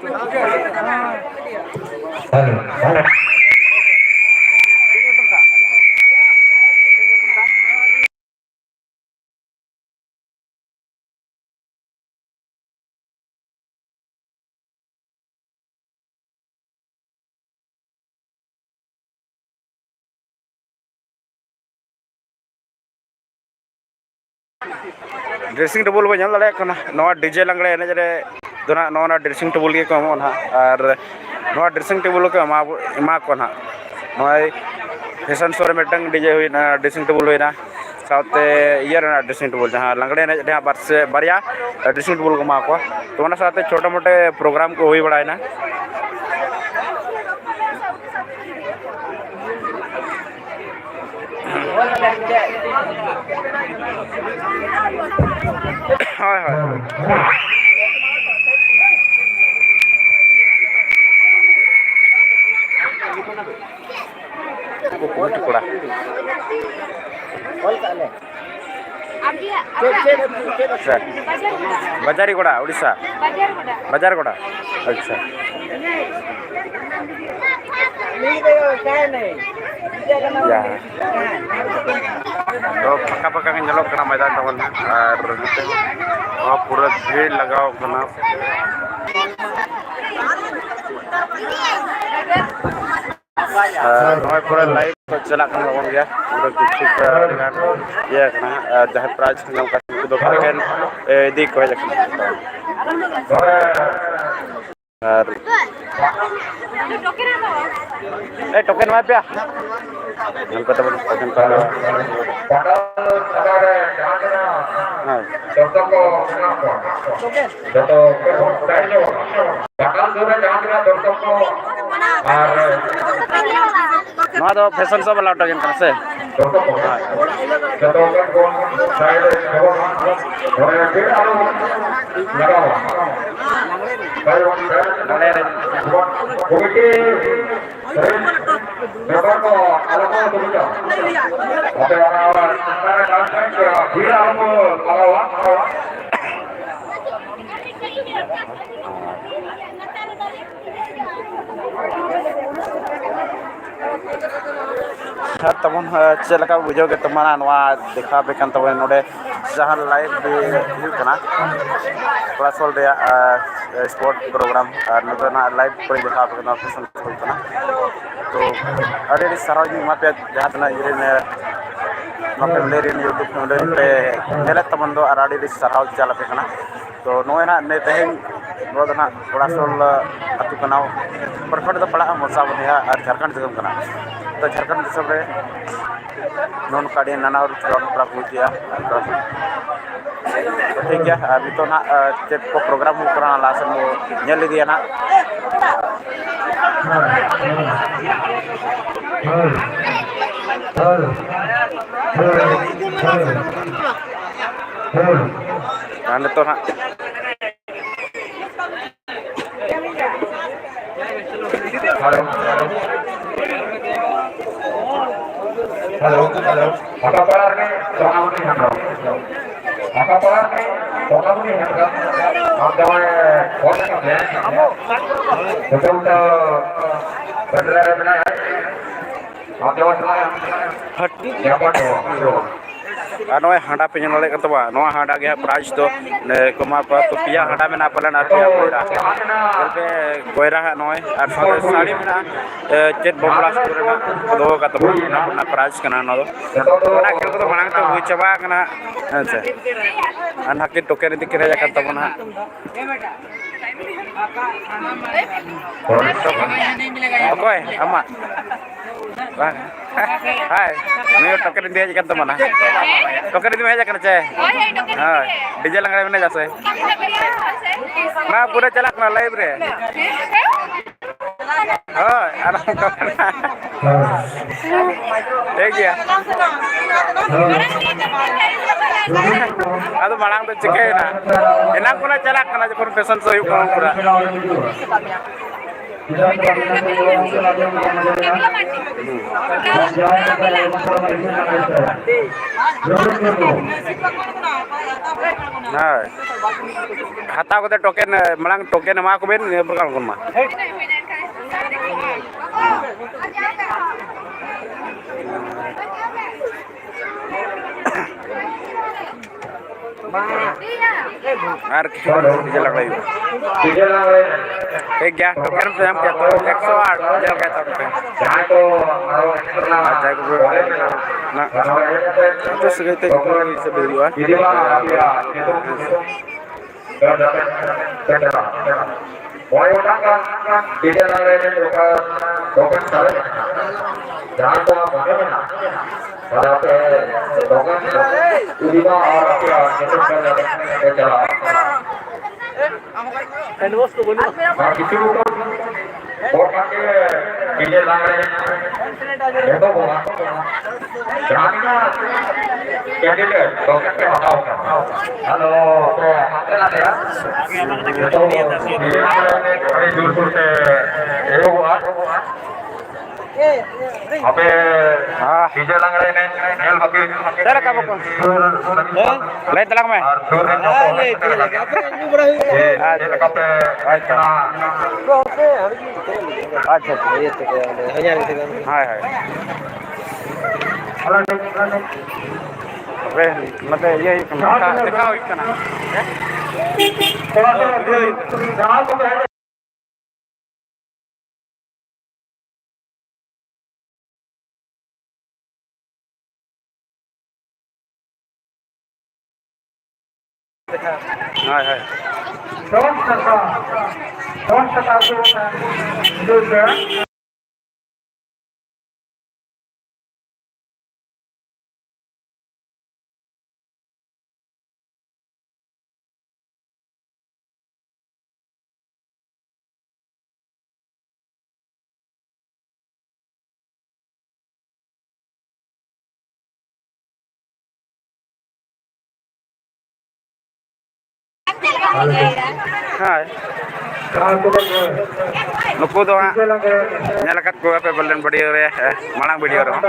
Hello, hello. ᱰᱨᱮᱥᱤᱝ ᱴᱮᱵᱩᱞ ᱵᱚᱱ ᱧᱮᱞ ᱫᱟᱲᱮᱭᱟᱜ ᱠᱟᱱᱟ, ᱱᱚᱣᱟ ᱰᱤᱡᱮ ᱞᱟᱜᱽᱲᱮ ᱮᱱᱮᱡ ᱨᱮ ᱫᱚ ᱱᱟᱦᱟᱜ ᱱᱚᱣᱟ ᱰᱨᱮᱥᱤᱝ ᱴᱮᱵᱩᱞ ᱜᱮᱠᱚ ᱮᱢᱚᱜᱼᱟ ᱱᱟᱦᱟᱜ, ᱟᱨ ᱱᱚᱣᱟ ᱰᱨᱮᱥᱤᱝ ᱴᱮᱵᱩᱞ ᱠᱚ ᱮᱢᱟ ᱵᱚ-, ᱮᱢᱟ ᱠᱚᱣᱟ ᱱᱟᱦᱟᱜ᱾ ᱱᱚᱜᱼᱚᱭ ᱯᱷᱮᱥᱚᱱ ᱥᱳ ᱨᱮ ᱢᱤᱫᱴᱟᱝ ᱰᱤᱡᱮ ᱦᱩᱭᱱᱟ, ᱰᱨᱮᱥᱤᱝ ᱴᱮᱵᱩᱞ ᱦᱩᱭᱱᱟ, ᱥᱟᱶᱛᱮ ᱤᱭᱟᱹ ᱨᱮᱱᱟᱜ ᱰᱨᱮᱥᱤᱝ ᱴᱮᱵᱩᱞ, ᱡᱟᱦᱟᱸ ᱞᱟᱜᱽᱲᱮ ᱮᱱᱮᱡ ᱨᱮᱱᱟᱜ ᱵᱟᱨ ᱥᱮ ᱵᱟᱨᱭᱟ ᱰᱨᱮᱥᱤᱝ ᱴᱮᱵᱩᱞ ᱠᱚ ᱮᱢᱟ ᱠᱚᱣᱟ᱾ ᱛᱚ, ᱚᱱᱟ ᱥᱟᱶᱛᱮ ᱪᱷᱳᱴᱳ ᱢᱳᱴᱳ ᱯᱨᱳᱜᱨᱟᱢ ᱠᱚ ᱦᱩᱭ ᱵᱟᱲᱟᱭᱮᱱᱟ᱾ ᱦᱳᱭ, ᱦᱳᱭ᱾ ᱩᱱᱠᱩ ᱠᱚᱢᱤᱴᱤ ᱠᱚᱲᱟ᱾ ᱟᱪᱪᱷᱟ᱾ ᱵᱟᱡᱟᱨᱤᱜᱚᱰᱟ, ᱩᱲᱤᱥᱥᱟ᱾ ᱵᱟᱡᱟᱨᱜᱚᱰᱟ᱾ ᱟᱪᱪᱷᱟ᱾ ᱡᱟᱦᱟᱸ ᱛᱚ ᱯᱷᱟᱸᱠᱟ ᱯᱷᱟᱸᱠᱟ ᱜᱮ ᱧᱮᱞᱚᱜ ᱠᱟᱱᱟ ᱢᱚᱭᱫᱟᱱ ᱛᱟᱵᱚᱱ ᱦᱟᱸᱜ, ᱟᱨ ᱱᱚᱛᱮ ᱦᱚᱸ ᱯᱩᱨᱟᱹ ᱵᱷᱤᱲ ᱞᱟᱜᱟᱣ ᱠᱟᱱᱟ᱾ ᱟᱨ ᱱᱚᱜᱼᱚᱭ ᱯᱩᱨᱟᱹ live ᱠᱚ ᱪᱟᱞᱟᱜ ᱠᱟᱱ ᱛᱟᱵᱚᱱ ᱜᱮᱭᱟ, ᱯᱩᱨᱟᱹ ᱠᱤᱪᱷᱩ ᱟᱹᱰᱤ ᱜᱟᱱ ᱤᱭᱟᱹ ᱠᱟᱱᱟ᱾ ᱟᱨ ᱡᱟᱦᱟᱸᱭ prize ᱠᱚ ᱧᱟᱢ ᱠᱟᱫᱟ, ᱩᱱᱠᱩ ᱫᱚ ᱴᱳᱠᱮᱱ ᱤᱫᱤ ᱠᱚ ᱦᱮᱡ ᱟᱠᱟᱱᱟ᱾ ᱟᱨ ᱮ ᱴᱳᱠᱮᱱ ᱮᱢᱟᱭ ᱯᱮᱭᱟ᱾ ᱧᱮᱞ ᱠᱟᱛᱮ ᱵᱚᱱ ᱴᱳᱠᱮᱱ ᱠᱚ ᱮᱢᱟ᱾ ᱦᱮᱸ᱾ ᱡᱚᱛᱚ ᱠᱚ ᱢᱮᱱᱟᱜ ᱠᱚᱣᱟ᱾ ᱡᱚᱛᱚ ᱠᱚ ᱥᱟᱭᱤᱰ ᱧᱚᱜᱚᱜ ᱢᱟ᱾ ᱯᱟᱴᱟᱞ ᱥᱩᱨ ᱨᱮ ᱡᱟᱦᱟᱸ ᱛᱤᱱᱟᱹᱜ ᱫᱚᱨᱥᱚᱠ ᱠᱚ ᱟᱨ ᱱᱚᱣᱟ ᱫᱚ fashion show ᱵᱟᱞᱟ ᱴᱳᱠᱮᱱ ᱠᱟᱱᱟ ᱥᱮ? ᱡᱚᱛᱚ ᱠᱚ, ᱡᱚᱛᱚ ᱠᱚ ᱥᱟᱭᱤᱰ ᱨᱮ ᱧᱚᱜᱚᱜ ᱢᱟ᱾ ᱱᱚᱰᱮ ᱵᱷᱤᱲ ᱟᱞᱚ ᱞᱟᱜᱟᱣᱟ᱾ ᱱᱚᱰᱮ ᱨᱮ ᱠᱚᱢᱤᱴᱤ ᱨᱮᱱ ᱢᱮᱢᱵᱟᱨ ᱠᱚ ᱟᱞᱚ ᱠᱚ ᱫᱩᱲᱩᱵᱟ᱾ ᱟᱯᱮ ᱚᱱᱟ ᱚᱲᱟᱜ ᱪᱮᱛᱟᱱ ᱨᱮ ᱰᱟᱱᱥ ᱵᱷᱤᱲ ᱟᱞᱚ ᱠᱚ ᱞᱟᱜᱟᱣᱟ᱾ ᱟᱨ ᱛᱟᱵᱚᱱ, ᱮ, ᱪᱮᱫ ᱞᱮᱠᱟ ᱵᱩᱡᱷᱟᱹᱣ ᱠᱮᱫ ᱛᱟᱵᱚᱱᱟ ᱱᱚᱣᱟ ᱫᱮᱠᱷᱟᱣ ᱟᱯᱮ ᱠᱟᱱ ᱛᱟᱵᱚᱱᱟ ᱱᱚᱰᱮ ᱡᱟᱦᱟᱸ live ᱦᱩᱭᱩᱜ ᱠᱟᱱᱟ ᱠᱚᱲᱟᱥᱳᱞ ᱨᱮᱭᱟᱜ, ᱮ, sport program, ᱟᱨ ᱱᱚᱰᱮ ᱱᱟᱜ live ᱠᱚᱨᱮ ᱫᱮᱠᱷᱟᱣ ᱟᱯᱮ ᱠᱟᱱᱟ᱾ ᱛᱚ ᱟᱹᱰᱤ ᱟᱹᱰᱤ ᱥᱟᱨᱦᱟᱣ ᱤᱧ ᱮᱢᱟ ᱯᱮᱭᱟ, ᱡᱟᱦᱟᱸ ᱛᱤᱱᱟᱹᱜ ᱤᱧ ᱨᱮᱱ, ᱮ, ᱱᱚᱣᱟ family ᱨᱮᱱ YouTube family ᱯᱮ ᱧᱮᱞᱮᱫ ᱛᱟᱵᱚᱱ ᱫᱚ, ᱟᱨ ᱟᱹᱰᱤ ᱟᱹᱰᱤ ᱥᱟᱨᱦᱟᱣ ᱪᱟᱞ ᱟᱯᱮ ᱠᱟᱱᱟ᱾ ᱛᱚ ᱱᱚᱜᱼᱚᱭ ᱱᱟᱜ ᱱᱤᱭᱟᱹ ᱛᱮᱦᱮᱧ ᱱᱚᱣᱟ ᱫᱚ ᱱᱟᱜ ᱠᱚᱲᱟᱥᱳᱞ ᱟᱹᱛᱩ ᱠᱟᱱᱟ, ᱯᱨᱚᱠᱷᱚᱸᱰ ᱫᱚ ᱯᱟᱲᱟᱜᱼᱟ ᱢᱚᱥᱟᱵᱚᱱᱤᱭᱟ ᱟᱨ ᱡᱷᱟᱲᱠᱷᱚᱸᱰ ᱫᱤᱥᱚᱢ ᱠᱟᱱᱟ᱾ ᱛᱚ ᱡᱷᱟᱲᱠᱷᱚᱸᱰ ᱫᱤᱥᱚᱢ ᱨᱮ ᱱᱚᱜᱼᱚ ᱱᱚᱝᱠᱟ ᱟᱹᱰᱤ ᱱᱟᱱᱟ ᱦᱩᱱᱟᱹᱨ ᱠᱷᱮᱞᱳᱰ ᱦᱮᱯᱨᱟᱣ ᱠᱚ ᱦᱩᱭᱩᱜ ᱜᱮᱭᱟ᱾ ᱛᱚ ᱴᱷᱤᱠ ᱜᱮᱭᱟ, ᱟᱨ ᱱᱤᱛᱚᱜ ᱱᱟᱜ, ᱟᱨ ᱪᱮᱫ ᱠᱚ program ᱦᱩᱭᱩᱜ ᱠᱟᱱᱟ, ᱞᱟᱦᱟ ᱥᱮᱫ ᱵᱚ ᱧᱮᱞ ᱤᱫᱤᱭᱟ ᱱᱟᱜ᱾ ᱟᱨ ᱱᱤᱛᱚᱜ ᱦᱟᱸᱜ ᱦᱮᱞᱳ, ᱦᱮᱞᱳ᱾ ᱦᱟᱥᱟᱯᱟᱲᱟ ᱨᱮ ᱥᱳᱱᱟᱢᱩᱱᱤ ᱦᱮᱢᱵᱨᱚᱢ᱾ ᱦᱟᱥᱟᱯᱟᱲᱟ ᱨᱮ ᱥᱳᱱᱟᱢᱩᱱᱤ ᱦᱮᱢᱵᱨᱚᱢ᱾ ᱟᱢ ᱡᱟᱶᱟᱭ ᱯᱷᱳᱱ ᱠᱟᱛᱮ ᱱᱤᱛᱚᱜ ᱫᱚ ᱵᱟᱸᱫᱽᱨᱟ ᱨᱮ ᱢᱮᱱᱟᱭᱟ᱾ ᱟᱢ ᱡᱟᱶᱟᱭ ᱥᱟᱞᱟᱜ ᱧᱟᱯᱟᱢ ᱫᱚ᱾ ᱟᱨ ᱱᱚᱜᱼᱚᱭ ᱦᱟᱸᱰᱟ ᱯᱮ ᱧᱮᱞ ᱫᱟᱲᱮᱭᱟᱜ ᱠᱟᱱ ᱛᱟᱵᱚᱱᱟ, ᱱᱚᱣᱟ ᱦᱟᱸᱰᱟ ᱜᱮ ᱦᱟᱸᱜ ᱯᱨᱟᱭᱤᱡᱽ ᱫᱚ ᱮ, ᱠᱚ ᱮᱢᱟ ᱠᱚᱣᱟ᱾ ᱛᱚ ᱯᱮᱭᱟ ᱦᱟᱸᱰᱟ ᱢᱮᱱᱟᱜᱼᱟ ᱯᱟᱞᱮᱱ ᱟᱨ ᱯᱮᱭᱟ ᱠᱚᱭᱨᱟ᱾ ᱧᱮᱞ ᱯᱮ, ᱠᱚᱭᱨᱟ ᱦᱟᱸᱜ ᱱᱚᱜᱼᱚᱭ, ᱟᱨ ᱥᱟᱶᱛᱮ ᱥᱟᱹᱲᱤ ᱢᱮᱱᱟᱜᱼᱟ, ᱮ, ᱪᱮᱫ ᱵᱚᱢᱞᱟ ᱥᱩᱨ ᱨᱮᱱᱟᱜ ᱠᱚ ᱫᱚᱦᱚ ᱟᱠᱟᱫ ᱛᱟᱵᱚᱱᱟ, ᱚᱱᱟ ᱨᱮᱱᱟᱜ ᱯᱨᱟᱭᱤᱡᱽ ᱠᱟᱱᱟ ᱚᱱᱟ ᱫᱚ᱾ ᱚᱱᱟ ᱠᱷᱮᱞ ᱠᱚᱫᱚ ᱢᱟᱲᱟᱝ ᱛᱮ ᱦᱩᱭ ᱪᱟᱵᱟ ᱟᱠᱟᱱᱟ, ᱦᱮᱸ ᱥᱮ᱾ ᱟᱨ ᱱᱟᱦᱟᱜ ᱠᱤᱱ ᱴᱳᱠᱮᱱ ᱤᱫᱤ ᱠᱤᱱ ᱦᱮᱡ ᱟᱠᱟᱱ ᱛᱟᱵᱚᱱᱟ ᱦᱟᱸᱜ᱾ ᱚᱠᱚᱭ? ᱟᱢᱟᱜ? ᱵᱟᱝ᱾ ᱦᱟᱭ, ᱱᱩᱭ ᱦᱚᱸ ᱴᱳᱠᱮᱱ ᱤᱫᱤ ᱦᱮᱡ ᱟᱠᱟᱱ ᱛᱟᱵᱚᱱᱟ᱾ ᱴᱳᱠᱮᱱ ᱤᱫᱤ ᱦᱮᱡ ᱟᱠᱟᱱᱟ ᱪᱮ? ᱦᱳᱭ, ᱦᱳᱭ, ᱴᱳᱠᱮᱱ ᱦᱳᱭ, ᱤᱫᱤ ᱜᱮ᱾ ᱰᱤᱡᱮ ᱞᱟᱜᱽᱲᱮ ᱮᱱᱮᱡ ᱟᱥᱮ? ᱵᱟᱝ, ᱯᱩᱨᱟᱹ ᱪᱟᱞᱟᱜ ᱠᱟᱱᱟ ᱞᱟᱭᱤᱵᱷ ᱨᱮ᱾ ᱦᱳᱭ, ᱟᱨ ᱴᱷᱤᱠ ᱜᱮᱭᱟ᱾ ᱟᱫᱚ ᱢᱟᱲᱟᱝ ᱫᱚ ᱪᱤᱠᱟᱹᱭᱮᱱᱟ? ᱮᱱᱟᱝ ᱠᱷᱚᱱᱟᱜ ᱪᱟᱞᱟᱜ ᱠᱟᱱᱟ, ᱡᱚᱠᱷᱚᱱ ᱯᱷᱮᱥᱚᱱ ᱥᱳ ᱦᱩᱭᱩᱜ ᱠᱟᱱᱟ ᱩᱱ ᱠᱷᱚᱱᱟᱜ᱾ ᱦᱳᱭ, ᱦᱟᱛᱟᱣ ᱠᱟᱛᱮ ᱴᱳᱠᱮᱱ, ᱢᱟᱲᱟᱝ ᱴᱳᱠᱮᱱ ᱮᱢᱟ ᱠᱚᱵᱮᱱ, ᱤᱱᱟᱹ ᱯᱚᱨ ᱜᱟᱱᱚᱜ ᱠᱟᱱᱟ᱾ ᱟᱨ ᱠᱤᱪᱷᱩ ᱰᱤᱡᱮ ᱞᱟᱜᱽᱲᱮ ᱦᱩᱭᱩᱜᱼᱟ᱾ ᱴᱷᱤᱠ ᱜᱮᱭᱟ, ᱴᱳᱠᱮᱱ ᱯᱮ ᱧᱟᱢ ᱠᱮᱫᱟ ᱛᱚ, ᱮᱠᱥᱚ ᱟᱴ ᱧᱮᱞ ᱠᱟᱭ ᱛᱟᱵᱚᱱ ᱯᱮ᱾ ᱟᱨ ᱡᱟᱦᱟᱸᱭ ᱠᱚ ᱱᱟ, ᱱᱟᱛᱮ ᱥᱟᱹᱜᱟᱹᱭ ᱛᱮ ᱧᱩᱛᱩᱢ ᱦᱤᱥᱟᱹᱵ ᱦᱩᱭᱩᱜᱼᱟ᱾ ᱢᱚᱬᱮ ᱜᱚᱴᱟᱝ ᱜᱟᱱ ᱰᱤᱡᱮ ᱞᱟᱜᱽᱲᱮ ᱮᱱᱮᱡ ᱫᱚᱨᱠᱟᱨ, ᱫᱚᱨᱠᱟᱨ ᱥᱟᱨᱮᱡ ᱟᱠᱟᱱᱟ᱾ ᱡᱟᱦᱟᱸ ᱠᱚ ᱢᱚᱱᱮ ᱢᱮᱱᱟᱜ, ᱛᱟᱦᱞᱮ ᱟᱯᱮ ᱫᱚᱠᱟᱱ ᱤᱫᱤ ᱢᱟ ᱟᱨ ᱟᱯᱮᱭᱟᱜ ᱧᱩᱛᱩᱢ ᱯᱮ ᱪᱟᱞᱟᱜᱼᱟ᱾ ᱟᱨ ᱠᱤᱪᱷᱩ ᱜᱷᱚᱲᱤ ᱯᱚᱨ ᱠᱷᱟᱱ ᱜᱮ ᱰᱤᱡᱮ ᱞᱟᱜᱽᱲᱮ ᱮᱛᱚᱦᱚᱵᱚᱜᱼᱟ᱾ ᱡᱟᱦᱟᱸ ᱛᱤᱱᱟᱹᱜ ᱠᱮᱱᱰᱤᱰᱮᱴ ᱫᱚ ᱯᱮ ᱦᱟᱛᱟᱣ ᱠᱟᱱᱟ᱾ ᱟᱫᱚ ᱯᱮ ᱦᱟᱱᱛᱮ ᱱᱟᱛᱮᱜᱼᱟ᱾ ᱡᱚᱛᱚ ᱟᱹᱰᱤ ᱡᱳᱨᱥᱳᱨ ᱛᱮ ᱮᱦᱚᱵᱚᱜᱼᱟ᱾ ᱟᱯᱮ ᱦᱮᱸ᱾ ᱰᱤᱡᱮ ᱞᱟᱜᱽᱲᱮ ᱮᱱᱮᱡ ᱧᱮᱞ ᱵᱟᱹᱠᱤ ᱪᱮᱫ ᱞᱮᱠᱟ ᱵᱟᱠᱚ? ᱥᱩᱨ ᱞᱟᱹᱜᱤᱫ ᱦᱮᱸ? ᱞᱟᱹᱭ ᱛᱟᱞᱟᱝ ᱢᱮ᱾ ᱟᱨ ᱥᱩᱨ ᱨᱮᱱ ᱦᱮᱸ, ᱦᱚᱲ ᱞᱟᱹᱭ ᱛᱟᱞᱟᱝ ᱢᱮ᱾ ᱟᱯᱮ ᱧᱩ ᱵᱟᱲᱟ ᱦᱩᱭᱩᱜᱼᱟ᱾ ᱡᱮ ᱟᱪᱪᱷᱟ᱾ ᱪᱮᱫ ᱞᱮᱠᱟ ᱯᱮ ᱟᱪᱪᱷᱟ᱾ ᱮᱱᱮᱡ ᱠᱟᱱᱟ? ᱟᱪᱪᱷᱟ, ᱟᱪᱪᱷᱟ᱾ ᱤᱭᱟᱹ ᱛᱮᱜᱮ, ᱚᱸᱰᱮ ᱦᱟᱡᱟᱨ ᱛᱮᱜᱮ᱾ ᱦᱳᱭ, ᱦᱳᱭ᱾ ᱛᱚᱵᱮ ᱱᱚᱛᱮ ᱤᱭᱟᱹ ᱦᱩᱭᱩᱜ ᱠᱟᱱᱟ, ᱫᱮᱠᱷᱟ, ᱫᱮᱠᱷᱟ ᱦᱩᱭᱩᱜ ᱠᱟᱱᱟ᱾ ᱦᱮᱸ? ᱦᱳᱭ, ᱦᱳᱭ᱾ ᱦᱳᱭ, ᱦᱳᱭ᱾ ᱫᱚᱥ ᱴᱟᱠᱟ, ᱫᱚᱥ ᱴᱟᱠᱟ ᱠᱚ ᱤᱫᱤᱭᱮᱫᱟ᱾ ᱦᱳᱭ᱾ ᱱᱩᱠᱩ ᱫᱚ ᱦᱟᱸᱜ ᱧᱮᱞ ᱟᱠᱟᱫ ᱠᱚᱣᱟ ᱯᱮ ᱯᱟᱞᱮᱱ ᱵᱷᱤᱰᱤᱭᱳ ᱨᱮ, ᱦᱮᱸ, ᱢᱟᱲᱟᱝ ᱵᱷᱤᱰᱤᱭᱳ ᱨᱮᱦᱚᱸ᱾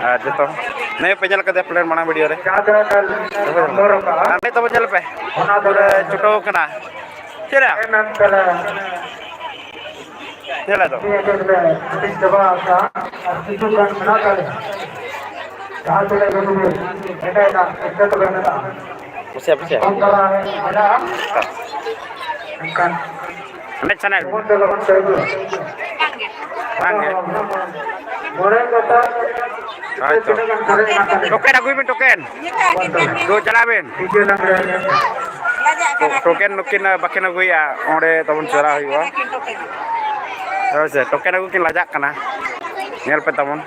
ᱟᱨ ᱡᱚᱛᱚ ᱱᱤᱭᱟᱹ ᱯᱮ ᱧᱮᱞ ᱠᱟᱫᱮᱭᱟ ᱯᱟᱞᱮᱱ ᱢᱟᱲᱟᱝ ᱵᱷᱤᱰᱤᱭᱳ ᱨᱮ᱾ ᱟᱨ ᱱᱤᱛᱚᱜ ᱵᱚᱱ ᱧᱮᱞ ᱯᱮ, ᱯᱩᱨᱟᱹ ᱪᱷᱩᱴᱟᱹᱣ ᱠᱟᱱᱟ᱾ ᱪᱮᱫ ᱨᱮ? ᱧᱮᱞ ᱫᱚ᱾ ᱦᱟᱹᱴᱤᱧ ᱪᱟᱵᱟ ᱟᱠᱟᱫᱼᱟ ᱟᱨ ᱠᱤᱪᱷᱩ ᱜᱟᱱ ᱢᱮᱱᱟᱜ ᱛᱟᱞᱮᱭᱟ᱾ ᱡᱟᱦᱟᱸ ᱛᱤᱱᱟᱹᱜ ᱜᱮ ᱡᱩᱫᱤ ᱮᱴᱟᱜ ᱮᱴᱟᱜ ᱮᱴᱠᱮᱴᱚᱬᱮ ᱢᱮᱱᱟᱜᱼᱟ, ᱯᱩᱥᱤᱭᱟ, ᱯᱩᱥᱤᱭᱟ᱾ ᱠᱚᱢ ᱫᱷᱟᱨᱟ ᱢᱮᱱᱟᱜᱼᱟ᱾ ᱮᱱᱠᱷᱟᱱ ᱮᱱᱮᱡ ᱥᱟᱱᱟᱭᱮᱫ ᱞᱚᱜᱚᱱ ᱛᱮ ᱞᱚᱜᱚᱱ ᱛᱮ ᱦᱤᱡᱩᱜᱼᱟ᱾ ᱵᱟᱝ ᱜᱮ᱾ ᱢᱚᱬᱮ ᱜᱚᱴᱟᱝ ᱦᱳᱭ ᱛᱚ᱾ ᱛᱤᱱᱟᱹᱜ ᱜᱟᱱ ᱥᱟᱨᱮᱡ ᱢᱮᱱᱟᱜ ᱛᱟᱞᱮᱭᱟ? ᱴᱳᱠᱮᱱ ᱟᱹᱜᱩᱭ ᱵᱤᱱ, ᱴᱳᱠᱮᱱ᱾ ᱫᱩ ᱪᱟᱞᱟᱜ ᱵᱤᱱ᱾ ᱴᱤᱠᱟᱹ ᱞᱟᱜᱽᱲᱮ ᱮᱱᱮᱡ᱾ ᱴᱳ-, ᱴᱳᱠᱮᱱ ᱱᱩᱠᱤᱱ ᱵᱟᱹᱠᱤᱱ ᱟᱹᱜᱩᱭᱟ, ᱚᱸᱰᱮ ᱛᱟᱵᱚᱱ ᱪᱟᱞᱟᱣ ᱦᱩᱭᱩᱜᱼᱟ᱾ ᱦᱳᱭ ᱥᱮ, ᱴᱳᱠᱮᱱ ᱟᱹᱜᱩ ᱠᱤᱱ ᱞᱟᱡᱟᱜ ᱠᱟᱱᱟ᱾ ᱧᱮᱞ ᱯᱮ ᱛᱟᱵᱚᱱ᱾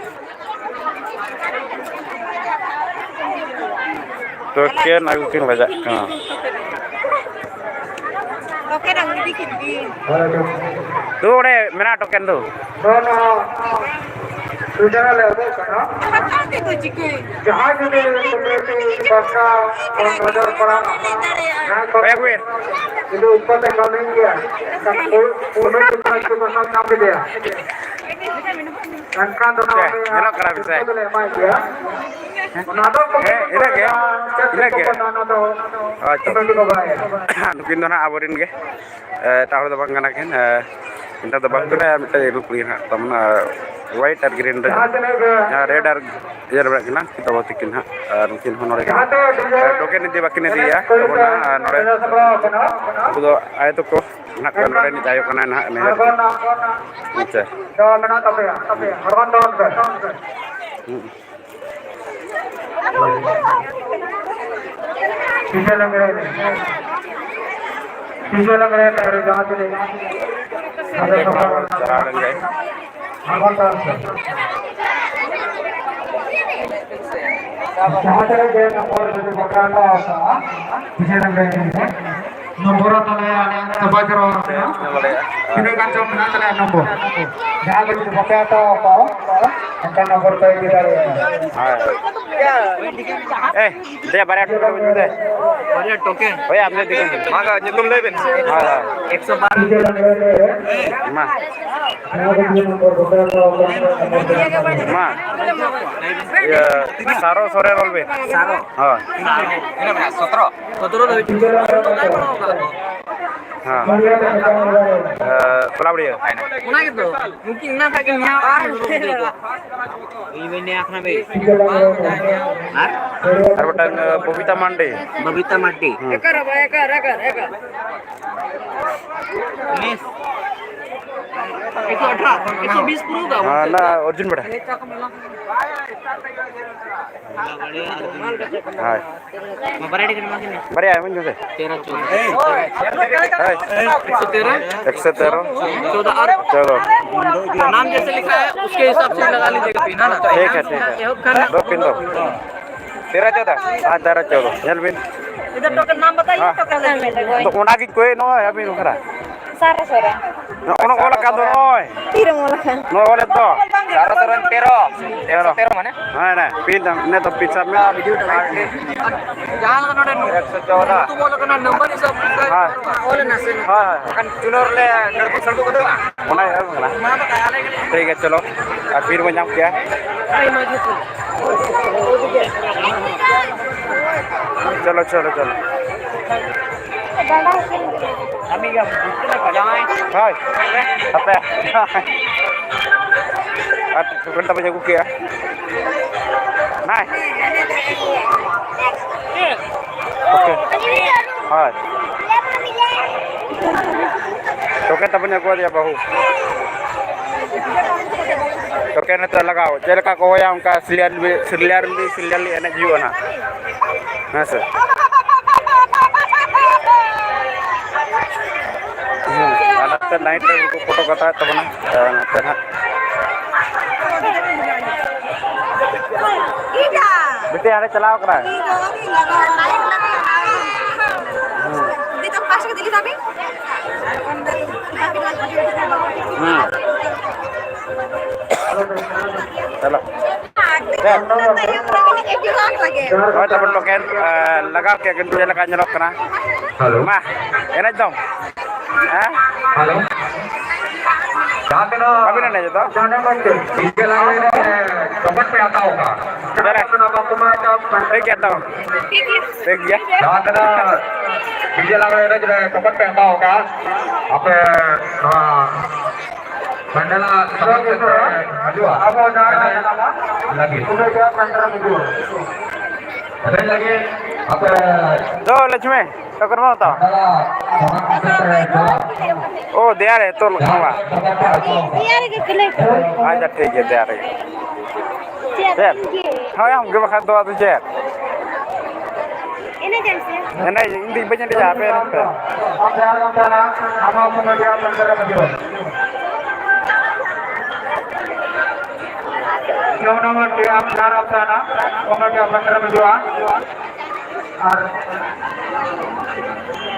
ᱴᱳᱠᱮᱱ ᱟᱹᱜᱩ ᱠᱤᱱ ᱞᱟᱡᱟᱜ ᱠᱟᱱᱟ᱾ ᱴᱳᱠᱮᱱ ᱟᱹᱜᱩ ᱤᱫᱤ ᱠᱮᱫ ᱜᱤᱧ᱾ ᱫᱩ ᱚᱸᱰᱮ ᱢᱮᱱᱟᱜᱼᱟ ᱴᱳᱠᱮᱱ ᱫᱩ᱾ ᱱᱚᱣᱟ ᱱᱚᱣᱟ ᱥᱩᱡᱟ ᱞᱮ ᱮᱢᱚᱜ ᱠᱟᱱᱟ᱾ ᱦᱟᱛᱟᱣ ᱛᱮ ᱫᱚ ᱪᱤᱠᱟᱹᱭ? ᱡᱟᱦᱟᱸᱭ ᱡᱩᱫᱤ ᱠᱚᱢᱤᱴᱤ ᱯᱟᱦᱴᱟ ᱠᱷᱚᱱ ᱱᱚᱡᱚᱨ ᱯᱟᱲᱟᱜᱼᱟ, ᱡᱟᱦᱟᱸᱭ ᱠᱚ ᱚᱠᱚᱭ ᱟᱹᱜᱩᱭᱮᱫ? ᱡᱩᱫᱤ ᱩᱯᱟᱹᱛᱮ ᱠᱟᱹᱢᱤ ᱜᱮᱭᱟ, ᱮᱱᱠᱷᱟᱱ ᱯᱩ-, ᱯᱩᱱᱟᱹ ᱪᱮᱛᱟᱱ ᱠᱚ ᱥᱟᱵ ᱧᱟᱢ ᱠᱮᱫᱮᱭᱟ᱾ ᱮᱱᱠᱷᱟᱱ ᱫᱚ ᱪᱮ, ᱧᱮᱞᱚᱜ ᱠᱟᱱᱟ ᱵᱤᱱ ᱥᱮ? ᱫᱚᱞᱮ ᱮᱢᱟᱭ ᱜᱮᱭᱟ᱾ ᱚᱱᱟ ᱫᱚ ᱦᱮᱸ, ᱤᱱᱟᱹᱜ ᱜᱮ, ᱪᱮᱫ ᱤᱱᱟᱹᱜ ᱜᱮ᱾ ᱠᱚ ᱢᱮᱱᱟ, ᱚᱱᱟ ᱫᱚ ᱦᱳᱭ ᱛᱚ᱾ ᱠᱚᱢᱤᱴᱤ ᱠᱚ ᱵᱟᱲᱟᱭᱟ᱾ ᱱᱩᱠᱤᱱ ᱫᱚ ᱱᱟᱦᱟᱜ ᱟᱵᱚᱨᱮᱱ ᱜᱮ, ᱮ, ᱮᱴᱟᱜ ᱦᱚᱲ ᱫᱚ ᱵᱟᱝ ᱠᱟᱱᱟ ᱠᱤᱱ᱾ ᱮ, ᱱᱮᱛᱟᱨ ᱫᱚ ᱵᱟᱹᱦᱩ ᱠᱟᱱᱟᱭ ᱟᱨ ᱢᱤᱫᱴᱮᱡ ᱨᱩᱯ ᱠᱩᱲᱤ ᱱᱟᱦᱟᱜ, ᱛᱟᱨ ᱢᱟᱱᱮ white ᱟᱨ green ᱨᱮ, ᱡᱟᱦᱟᱸ ᱛᱤᱱᱟᱹᱜ ᱜᱮ ᱡᱟᱦᱟᱸ red ᱟᱨ ᱤᱭᱟᱹ ᱨᱮ ᱢᱮᱱᱟᱜ ᱠᱤᱱᱟ, ᱛᱟᱵᱚ ᱛᱤᱠᱤᱱ ᱱᱟᱦᱟᱜ᱾ ᱟᱨ ᱱᱩᱠᱤᱱ ᱦᱚᱸ ᱱᱚᱰᱮ ᱜᱮ, ᱮ, ᱴᱳᱠᱮᱱ ᱤᱫᱤ ᱵᱟᱹᱠᱤᱱ ᱤᱫᱤᱭᱟ, ᱛᱟᱵᱚᱱᱟ, ᱟᱨ ᱱᱚᱰᱮ ᱩᱱᱠᱩ ᱫᱚ ᱟᱭᱳ ᱛᱟᱠᱚ ᱢᱮᱱᱟᱜ ᱠᱚᱣᱟ, ᱱᱚᱰᱮ ᱨᱤᱱᱤᱡ ᱟᱭᱳ ᱠᱟᱱᱟᱭ ᱱᱟᱦᱟᱜ, ᱱᱤᱭᱟᱹ ᱟᱪᱪᱷᱟ᱾ ᱫᱚ ᱢᱮᱱᱟᱜ ᱛᱟᱯᱮᱭᱟ, ᱛᱟᱯᱮᱭᱟ, ᱦᱚᱲᱢᱚᱱ ᱫᱚ ᱚᱱᱛᱮ᱾ ᱦᱩᱸ᱾ ᱰᱤᱡᱮ ᱞᱟᱜᱽᱬᱮ ᱮᱱᱮᱡ᱾ ᱰᱤᱡᱮ ᱞᱟᱜᱽᱬᱮ ᱮᱱᱮᱡ ᱨᱮ ᱡᱟᱦᱟᱸ ᱛᱤᱱᱟᱹᱜ ᱟᱞᱮ ᱥᱟᱯᱲᱟᱣ ᱢᱮᱱᱟᱜ ᱠᱚᱣᱟ, ᱟᱨᱵᱟᱝ ᱴᱟᱱᱥ᱾ ᱡᱟᱦᱟᱸ ᱛᱤᱱᱟᱹᱜ ᱜᱮ ᱱᱚᱢᱵᱚᱨ ᱡᱩᱫᱤ ᱵᱟᱯᱮ ᱦᱟᱛᱟᱣ ᱠᱟᱜᱼᱟ, ᱰᱤᱡᱮ ᱞᱟᱜᱽᱬᱮ ᱮᱱᱮᱡ ᱨᱮ, ᱱᱚᱢᱵᱚᱨ ᱦᱚᱸ ᱛᱟᱞᱮ ᱟᱞᱮ ᱛᱚᱵᱟ ᱪᱟᱵᱟ ᱟᱠᱟᱱᱟ᱾ ᱛᱤᱱᱟᱹᱜ ᱜᱟᱱ ᱪᱚᱝ ᱢᱮᱱᱟᱜ ᱛᱟᱞᱮᱭᱟ ᱱᱚᱢᱵᱚᱨ? ᱡᱟᱦᱟᱸ ᱠᱚ ᱡᱩᱫᱤ ᱵᱟᱯᱮ ᱦᱟᱛᱟᱣ ᱠᱟᱜᱼᱟ, ᱚᱱᱠᱟ ᱱᱚᱢᱵᱚᱨ ᱯᱮ ᱤᱫᱤ ᱫᱟᱲᱮᱭᱟᱜᱼᱟ᱾ ᱦᱳᱭ᱾ ᱮ, ᱫᱮ, ᱵᱟᱨᱭᱟ ᱴᱳᱠᱮᱱ ᱤᱫᱤ ᱢᱮ ᱫᱮ᱾ ᱵᱟᱨᱭᱟ ᱴᱳᱠᱮᱱ? ᱦᱳᱭ, ᱟᱢ ᱫᱮ ᱫᱮ᱾ ᱢᱟ, ᱧᱩᱛᱩᱢ ᱞᱟᱹᱭ ᱵᱮᱱ᱾ ᱦᱳᱭ, ᱦᱳᱭ᱾ ᱮᱠᱥᱚ ᱵᱟᱨᱚ᱾ ᱢᱟ᱾ ᱢᱟ᱾ ᱤᱭᱟᱹ, ᱥᱟᱨᱚ ᱥᱚᱨᱮᱱ ᱚᱞ ᱵᱮᱱ᱾ ᱥᱟᱨᱚ? ᱦᱳᱭ᱾ ᱥᱟᱨᱚ᱾ ᱛᱤᱱᱟᱹᱜ ᱢᱮᱱᱟᱜᱼᱟ? ᱥᱚᱛᱨᱚ? ᱥᱚᱛᱨᱚ ᱫᱷᱟᱹᱵᱤᱡ᱾ ᱦᱮᱸ᱾ ᱮ, ᱯᱞᱟᱵᱽᱲᱤᱭᱟᱹ᱾ ᱚᱱᱟ ᱜᱮᱛᱚ᱾ ᱩᱱᱠᱤᱱ ᱚᱱᱟ ᱴᱟᱜ ᱜᱮ ᱧᱟᱢ᱾ ᱤᱧ ᱵᱟᱹᱧ ᱞᱟᱹᱭᱟ ᱠᱟᱱᱟ ᱵᱮ᱾ ᱟᱨ? ᱟᱨ ᱢᱤᱫᱴᱟᱝ, ᱮ, ᱵᱚᱵᱤᱛᱟ ᱢᱟᱱᱰᱤ᱾ ᱵᱚᱵᱤᱛᱟ ᱢᱟᱱᱰᱤ᱾ ᱦᱩᱸ᱾ ᱮᱠᱥᱚ ᱟᱴᱷᱟᱨᱚ, ᱮᱠᱥᱚ ᱵᱤᱥ ᱯᱩᱨᱟᱹᱣ ᱫᱟ᱾ ᱦᱮᱸ, ᱱᱟ ᱚᱨᱡᱩᱱ ᱵᱮᱴᱟ᱾ ᱦᱳᱭ᱾ ᱵᱟᱨᱭᱟ ᱮᱢᱟᱹᱧ ᱢᱮᱥᱮ᱾ ᱛᱮᱨᱚ, ᱪᱳᱫᱽᱫᱚ᱾ ᱦᱳᱭ᱾ ᱮᱠᱥᱚ ᱛᱮᱨᱚ᱾ ᱮᱠᱥᱚ ᱛᱮᱨᱚ᱾ ᱪᱳᱫᱽᱫᱚ ᱟᱨ ᱪᱳᱫᱽᱫᱚ᱾ नाम जैसे लिखा है, उसके हिसाब से लगा लीजिएगा पिन, है ना? ठीक है, ठीक है। ᱮᱦᱚᱵ ᱠᱷᱟᱱ ᱫᱚ ᱯᱤᱱ ᱫᱚ᱾ ᱛᱮᱨᱚ ᱪᱳᱫᱽᱫᱚ᱾ ᱦᱮᱸ, ᱛᱮᱨᱚ ᱪᱳᱫᱽᱫᱚ᱾ ᱧᱮᱞ ᱵᱤᱱ᱾ ᱤᱫᱷᱟᱨ ᱴᱳᱠᱮᱱ ᱱᱟᱢ ᱵᱟᱛᱟᱭᱮ, ᱦᱮᱸ᱾ ᱴᱳᱠᱮᱱ ᱞᱟᱜᱮ ᱢᱮ᱾ ᱟᱫᱚ ᱚᱱᱟ ᱜᱮ ᱠᱚᱭ ᱱᱚᱣᱟ ᱟᱹᱵᱤᱱ ᱚᱠᱟᱨᱮ? ᱥᱟᱨᱟ ᱥᱟᱨᱟ᱾ ᱚᱱᱟ ᱚᱞ ᱟᱠᱟᱫ ᱫᱚ ᱱᱚᱜᱼᱚᱭ᱾ ᱛᱤᱨᱮᱢ ᱚᱞ ᱟᱠᱟᱫ? ᱱᱚᱣᱟ ᱚᱞᱮᱫ ᱫᱚ᱾ ᱛᱮᱨᱚ ᱥᱚ ᱨᱮᱱ ᱛᱮᱨᱚ᱾ ᱛᱮᱨᱚ᱾ ᱛᱮᱨᱚ ᱢᱟᱱᱮ? ᱦᱮᱸ, ᱦᱮᱸ, ᱯᱤᱱ ᱛᱟᱢ, ᱤᱱᱟᱹ ᱫᱚ ᱯᱤᱱ ᱥᱟᱵ ᱢᱮ᱾ ᱡᱟᱦᱟᱸ ᱞᱮᱠᱟ ᱱᱚᱰᱮ ᱮᱠᱥᱚ ᱪᱳᱫᱫᱳ᱾ ᱧᱩᱛᱩᱢ ᱚᱞ ᱟᱠᱟᱱᱟ, ᱱᱟᱢᱵᱟᱨ ᱦᱤᱥᱟᱹᱵ ᱦᱳᱭ᱾ ᱚᱞ ᱮᱱᱟ ᱥᱮ? ᱦᱳᱭ, ᱦᱳᱭ᱾ ᱵᱟᱠᱷᱟᱱ ᱪᱩᱱᱟᱹᱨ ᱞᱮ ᱰᱟᱹᱲᱠᱩ ᱥᱟᱹᱲᱠᱩ ᱠᱟᱛᱮ ᱵᱟᱝ? ᱚᱱᱟ ᱜᱮ ᱦᱩᱭᱩᱜ ᱠᱟᱱᱟ᱾ ᱴᱷᱤᱠ ᱜᱮᱭᱟ, ᱪᱚᱞᱚ᱾ ᱟᱨ ᱵᱤᱨ ᱵᱚᱱ ᱧᱟᱢ ᱠᱮᱜᱼᱟ᱾ ᱪᱚᱞᱚ, ᱪᱚᱞᱚ, ᱪᱚᱞᱚ᱾ ᱦᱳᱭ᱾ ᱦᱟᱯᱮ᱾ ᱟᱨ ᱴᱳᱠᱮᱱ ᱛᱟᱵᱚᱧ ᱟᱹᱜᱩ ᱠᱮᱜᱼᱟ᱾ ᱱᱟᱭ᱾ ᱳᱠᱮ᱾ ᱦᱳᱭ᱾ ᱴᱳᱠᱮᱱ ᱛᱟᱵᱚᱧ ᱟᱹᱜᱩ ᱟᱫᱮᱭᱟ ᱵᱟᱹᱦᱩ᱾ ᱴᱳᱠᱮᱱ ᱱᱤᱛᱚᱜ ᱞᱟᱜᱟᱣ᱾ ᱪᱮᱫ ᱞᱮᱠᱟ ᱠᱚ ᱦᱚᱦᱚᱭᱟ ᱚᱱᱠᱟ ᱥᱤᱞᱤᱭᱟᱨᱞᱤ, ᱥᱤᱞᱤᱭᱟᱨᱞᱤ, ᱥᱤᱞᱤᱭᱟᱨᱞᱤ ᱮᱱᱮᱡ ᱦᱩᱭᱩᱜᱼᱟ ᱱᱟᱦᱟᱜ᱾ ᱦᱮᱸ ᱥᱮ? ᱦᱩᱸ, ᱟᱨ ᱱᱚᱛᱮ ᱱᱟᱭᱤᱴ ᱨᱮ ᱠᱚ ᱯᱷᱳᱴᱳ ᱠᱚ ᱦᱟᱛᱟᱣᱮᱫ ᱛᱟᱵᱚᱱᱟ᱾ ᱟᱨ ᱱᱚᱛᱮ ᱱᱟᱦᱟᱜ ᱵᱤᱴᱤ ᱦᱟᱸᱰᱮ ᱪᱟᱞᱟᱣ ᱠᱟᱱᱟᱭ᱾ ᱦᱩᱸ᱾ ᱦᱩᱸ᱾ ᱪᱚᱞᱚ᱾ ᱦᱳᱭ, ᱛᱟᱵᱚᱱ ᱴᱳᱠᱮᱱ, ᱮ, ᱞᱟᱜᱟᱣ ᱠᱮᱫ ᱠᱤᱱ ᱪᱮᱫ ᱞᱮᱠᱟ ᱧᱮᱞᱚᱜ ᱠᱟᱱᱟ᱾ ᱦᱮᱞᱳ᱾ ᱢᱟ, ᱮᱱᱮᱡ ᱫᱚ᱾ ᱦᱮᱸ? ᱦᱮᱞᱳ᱾ ᱡᱟᱦᱟᱸ ᱛᱤᱱᱟᱹᱜ ᱵᱟᱵᱤᱱ ᱮᱱᱮᱡ ᱫᱚ? ᱰᱤᱡᱮ ᱞᱟᱜᱽᱲᱮ ᱨᱮ ᱴᱳᱠᱮᱱ ᱯᱮ ᱦᱟᱛᱟᱣ ᱠᱟᱜ᱾ ᱪᱮᱫ ᱨᱮ? ᱴᱷᱤᱠ ᱜᱮᱭᱟ ᱛᱚ᱾ ᱴᱷᱤᱠ ᱜᱮᱭᱟ᱾ ᱡᱟᱦᱟᱸ ᱛᱤᱱᱟᱹᱜ ᱰᱤᱡᱮ ᱞᱟᱜᱽᱲᱮ ᱮᱱᱮᱡ ᱨᱮ ᱴᱳᱠᱮᱱ ᱯᱮ ᱦᱟᱛᱟᱣ ᱠᱟᱜ, ᱟᱯᱮ ᱱᱚᱣᱟ ᱯᱮᱱᱰᱮᱞ ᱥᱟᱢᱟᱝ ᱥᱮᱫ ᱯᱮ ᱦᱤᱡᱩᱜᱼᱟ᱾ ᱟᱵᱚ ᱡᱟᱦᱟᱸ ᱮᱱᱮᱡ ᱞᱟᱹᱜᱤᱫ᱾ ᱮᱱᱮᱡ ᱞᱟᱹᱜᱤᱫ ᱟᱯᱮ ᱫᱚ ᱞᱚᱪᱷᱢᱤ, ᱛᱚᱠᱚᱨ ᱢᱟ ᱦᱟᱛᱟᱣᱟ᱾ ᱯᱮᱱᱰᱮᱞ ᱥᱟᱢᱟᱝ ᱥᱮᱫ ᱯᱮ ᱪᱟᱞᱟᱜᱼᱟ᱾ ᱳ, ᱫᱮᱭᱟ ᱨᱮ, ᱛᱚᱞ ᱠᱟᱜ ᱢᱟ᱾ ᱫᱮᱭᱟ ᱨᱮᱜᱮ ᱠᱷᱟᱹᱞᱟᱹᱭ ᱠᱚ᱾ ᱟᱪᱪᱷᱟ, ᱴᱷᱤᱠ ᱜᱮᱭᱟ, ᱫᱮᱭᱟ ᱨᱮᱜᱮ᱾ ᱪᱮᱫ ᱪᱮᱫ? ᱤᱧ ᱜᱮ? ᱦᱳᱭ, ᱟᱢ ᱜᱮ ᱵᱟᱠᱷᱟᱱ ᱫᱚ ᱟᱫᱚ ᱪᱮᱫ? ᱮᱱᱮᱡ ᱟᱢ ᱥᱮ? ᱮᱱᱮᱡ, ᱤᱧ ᱫᱚ ᱵᱟᱹᱧ ᱮᱱᱮᱡᱟ, ᱟᱯᱮ ᱮᱱᱮᱡ ᱯᱮ᱾ ᱱᱚᱣᱟ ᱱᱚᱣᱟ ᱴᱤ ᱟᱢ ᱡᱟᱦᱟᱸ ᱨᱮᱢ ᱛᱟᱦᱮᱱᱟ, ᱚᱱᱟ ᱜᱮ ᱟᱯᱮ ᱥᱮᱫ ᱨᱮᱢ ᱦᱤᱡᱩᱜᱼᱟ᱾ ᱟᱨ,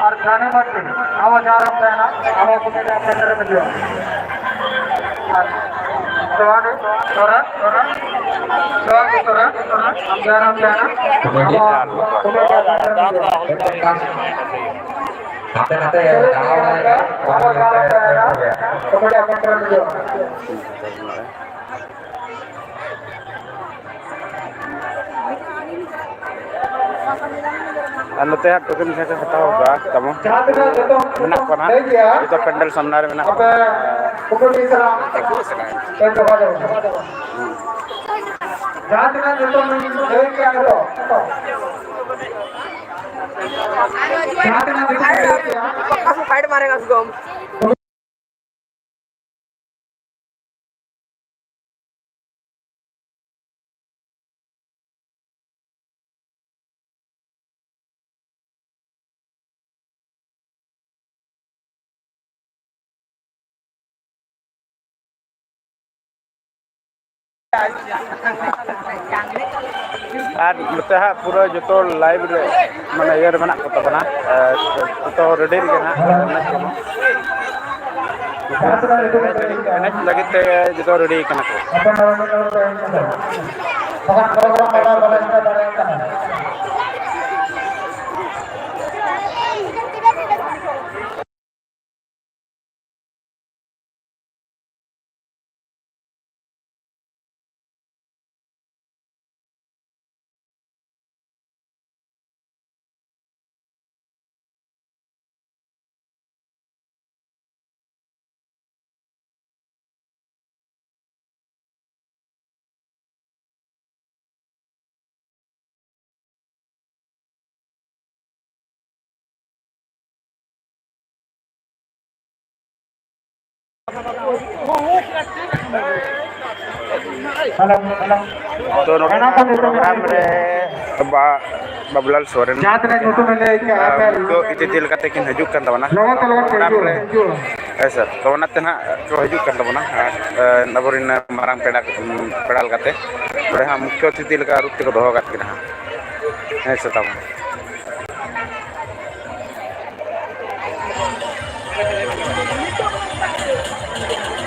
ᱟᱨ ᱡᱟᱱᱮ ᱢᱟᱹᱨᱰᱤ, ᱟᱵᱚ ᱡᱟᱦᱟᱸ ᱨᱮ ᱛᱟᱦᱮᱱᱟ, ᱟᱵᱚ ᱠᱚ ᱢᱮᱱᱟ ᱥᱮᱴᱮᱨ ᱢᱮ ᱡᱚᱦᱟᱨ᱾ ᱟᱨ ᱡᱚᱦᱟᱨ, ᱡᱚᱦᱟᱨ, ᱡᱚᱦᱟᱨ, ᱡᱚᱦᱟᱨ, ᱟᱢ ᱡᱟᱦᱟᱸ ᱨᱮ ᱛᱟᱦᱮᱱᱟ, ᱟᱵᱚ ᱠᱚ ᱢᱮᱱᱟ ᱥᱮᱴᱮᱨ ᱢᱮ ᱡᱚᱦᱟᱨ᱾ ᱦᱟᱱᱛᱮ ᱱᱟᱛᱮ ᱫᱟᱬᱟ ᱵᱟᱲᱟᱭᱮᱫᱟ, ᱟᱵᱚ ᱡᱟᱦᱟᱸ ᱨᱮ ᱛᱟᱦᱮᱱᱟ, ᱠᱚ ᱢᱮᱱᱟ ᱥᱮᱴᱮᱨ ᱢᱮ ᱡᱚᱦᱟᱨ᱾ ᱟᱨ ᱱᱚᱛᱮ ᱦᱟᱸᱜ ᱴᱳᱠᱮᱱ ᱡᱟᱦᱟᱸ ᱠᱚ ᱦᱟᱛᱟᱣ ᱠᱟᱜᱼᱟ, ᱛᱮᱢᱚᱱ ᱡᱟᱦᱟᱸ ᱛᱤᱱᱟᱹᱜ ᱡᱚᱛᱚ ᱢᱮᱱᱟᱜ ᱠᱚᱣᱟ ᱱᱟᱦᱟᱜ, ᱞᱟᱹᱭ ᱠᱮᱜᱼᱟ, ᱡᱚᱛᱚ ᱯᱮᱱᱰᱮᱞ ᱥᱟᱢᱱᱟ ᱨᱮ ᱢᱮᱱᱟᱜ ᱟᱯᱮ ᱠᱚᱣᱟ᱾ ᱠᱚᱢᱤᱴᱤ ᱥᱟᱞᱟᱜ ᱯᱮ ᱡᱳᱜᱟᱡᱳᱜᱽ᱾ ᱡᱟᱦᱟᱸ ᱛᱤᱱᱟᱹᱜ ᱡᱚᱛᱚ ᱞᱟᱹᱭ ᱠᱮᱜᱼᱟ ᱠᱚ, ᱡᱟᱦᱟᱸ ᱛᱤᱱᱟᱹᱜ ᱡᱚᱛᱚ ᱞᱟᱹᱭ ᱠᱮᱜᱼᱟ, ᱯᱷᱟᱭᱤᱴ ᱢᱟᱨᱮᱜᱟ ᱥᱩᱫᱷᱩ᱾ ᱟᱨ ᱱᱚᱛᱮ ᱦᱟᱸᱜ ᱯᱩᱨᱟᱹ ᱡᱚᱛᱚ ᱞᱟᱭᱤᱵᱷ ᱨᱮ, ᱢᱟᱱᱮ, ᱤᱭᱟᱹ ᱨᱮ ᱢᱮᱱᱟᱜ ᱠᱚ ᱛᱟᱵᱚᱱᱟ, ᱮ, ᱡᱚᱛᱚ ᱨᱮᱰᱤ ᱨᱮᱜᱮ ᱦᱟᱸᱜ ᱮᱱᱮᱡ ᱠᱚᱦᱚᱸ᱾ ᱮᱱᱮᱡ ᱞᱟᱹᱜᱤᱫ ᱛᱮ ᱡᱚᱛᱚ ᱨᱮᱰᱤ ᱠᱟᱱᱟ ᱠᱚ᱾ ᱛᱚ ᱱᱚᱰᱮ ᱱᱟᱜ ᱯᱨᱳᱜᱨᱟᱢ ᱨᱮ ᱵᱟ-, ᱵᱟᱵᱩᱞᱟᱞ ᱥᱚᱨᱮᱱ ᱡᱟᱦᱟᱸ ᱛᱤᱱᱟᱹᱜ ᱧᱩᱛᱩᱢ ᱮ ᱞᱟᱹᱭ ᱠᱮᱜᱼᱟ, ᱟᱨ ᱟᱯᱮ ᱢᱩᱠᱷᱭᱚ ᱚᱛᱤᱛᱷᱤ ᱞᱮᱠᱟᱛᱮ ᱠᱤᱱ ᱦᱤᱡᱩᱜ ᱠᱟᱱ ᱛᱟᱵᱚᱱᱟ᱾ ᱞᱚᱜᱚᱱ ᱛᱮ ᱞᱚᱜᱚᱱ ᱯᱮ ᱯᱨᱳᱜᱨᱟᱢ ᱦᱤᱡᱩᱜᱼᱟ, ᱨᱮ ᱦᱤᱡᱩᱜᱼᱟ᱾ ᱦᱮᱸ ᱥᱟᱨ, ᱛᱚ ᱚᱱᱟᱛᱮ ᱱᱟᱦᱟᱜ ᱠᱚ ᱦᱤᱡᱩᱜ ᱠᱟᱱ ᱛᱟᱵᱚᱱᱟ, ᱟᱨ, ᱮ, ᱟᱵᱚᱨᱮᱱ ᱢᱟᱨᱟᱝ ᱯᱮᱲᱟ, ᱯᱮᱲᱟ ᱞᱮᱠᱟᱛᱮ ᱱᱚᱰᱮ ᱦᱟᱸᱜ ᱢᱩᱠᱷᱭᱚ ᱚᱛᱤᱛᱷᱤ ᱞᱮᱠᱟ ᱟᱹᱨᱩᱵ ᱛᱮᱠᱚ ᱫᱚᱦᱚ ᱟᱠᱟᱫ ᱠᱤᱱᱟ ᱦᱟᱸᱜ᱾ ᱦᱮᱸ, ᱥᱮᱛᱟᱜ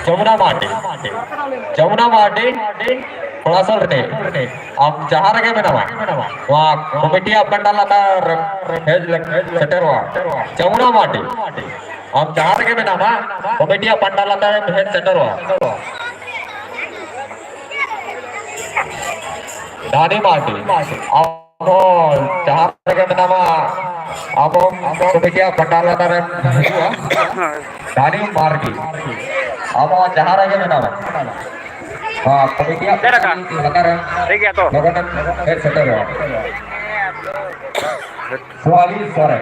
ᱡᱚᱢᱩᱱᱟ ᱢᱟᱨᱰᱤ, ᱡᱚᱢᱩᱱᱟ ᱢᱟᱨᱰᱤ, ᱯᱚᱲᱟᱥᱚᱞ ᱨᱤᱱᱤᱡ, ᱟᱢ ᱡᱟᱦᱟᱸ ᱨᱮᱜᱮ ᱢᱮᱱᱟᱢᱟ, ᱱᱚᱣᱟ ᱠᱚᱢᱤᱴᱤᱭᱟᱜ ᱯᱟᱱᱰᱟᱞ ᱞᱟᱛᱟᱨ ᱦᱮᱡ ᱞᱮ-, ᱥᱮᱴᱮᱨᱚᱜᱼᱟ᱾ ᱡᱚᱢᱩᱱᱟ ᱢᱟᱨᱰᱤ, ᱟᱢ ᱡᱟᱦᱟᱸ ᱨᱮᱜᱮ ᱢᱮᱱᱟᱢᱟ, ᱠᱚᱢᱤᱴᱤᱭᱟᱜ ᱯᱟᱱᱰᱟᱞ ᱞᱟᱛᱟᱨ ᱦᱮᱡ ᱥᱮᱴᱮᱨᱚᱜᱼᱟ᱾ ᱫᱟᱱᱤ ᱢᱟᱨᱰᱤ, ᱟᱢ ᱦᱚᱸ ᱡᱟᱦᱟᱸ ᱨᱮᱜᱮ ᱢᱮᱱᱟᱢᱟ, ᱟᱢ ᱦᱚᱸ ᱠᱚᱢᱤᱴᱤᱭᱟᱜ ᱯᱟᱱᱰᱟᱞ ᱞᱟᱛᱟᱨ ᱨᱮᱢ ᱦᱤᱡᱩᱜᱼᱟ᱾ ᱫᱟᱱᱤ ᱢᱟᱨᱰᱤ, ᱟᱢ ᱦᱚᱸ ᱡᱟᱦᱟᱸ ᱨᱮᱜᱮ ᱢᱮᱱᱟᱢᱟ, ᱱᱚᱣᱟ ᱠᱚᱢᱤᱴᱤᱭᱟᱜ ᱪᱮᱫ ᱞᱮᱠᱟ? ᱯᱟᱱᱰᱟᱞ ᱞᱟᱛᱟᱨ ᱨᱮ ᱴᱷᱤᱠ ᱜᱮᱭᱟ ᱛᱚ? ᱞᱚᱜᱚᱱ ᱮᱢ ᱦᱮᱡ ᱥᱮᱴᱮᱨᱚᱜᱼᱟ᱾ ᱥᱳᱣᱟᱞᱤ ᱥᱚᱨᱮᱱ,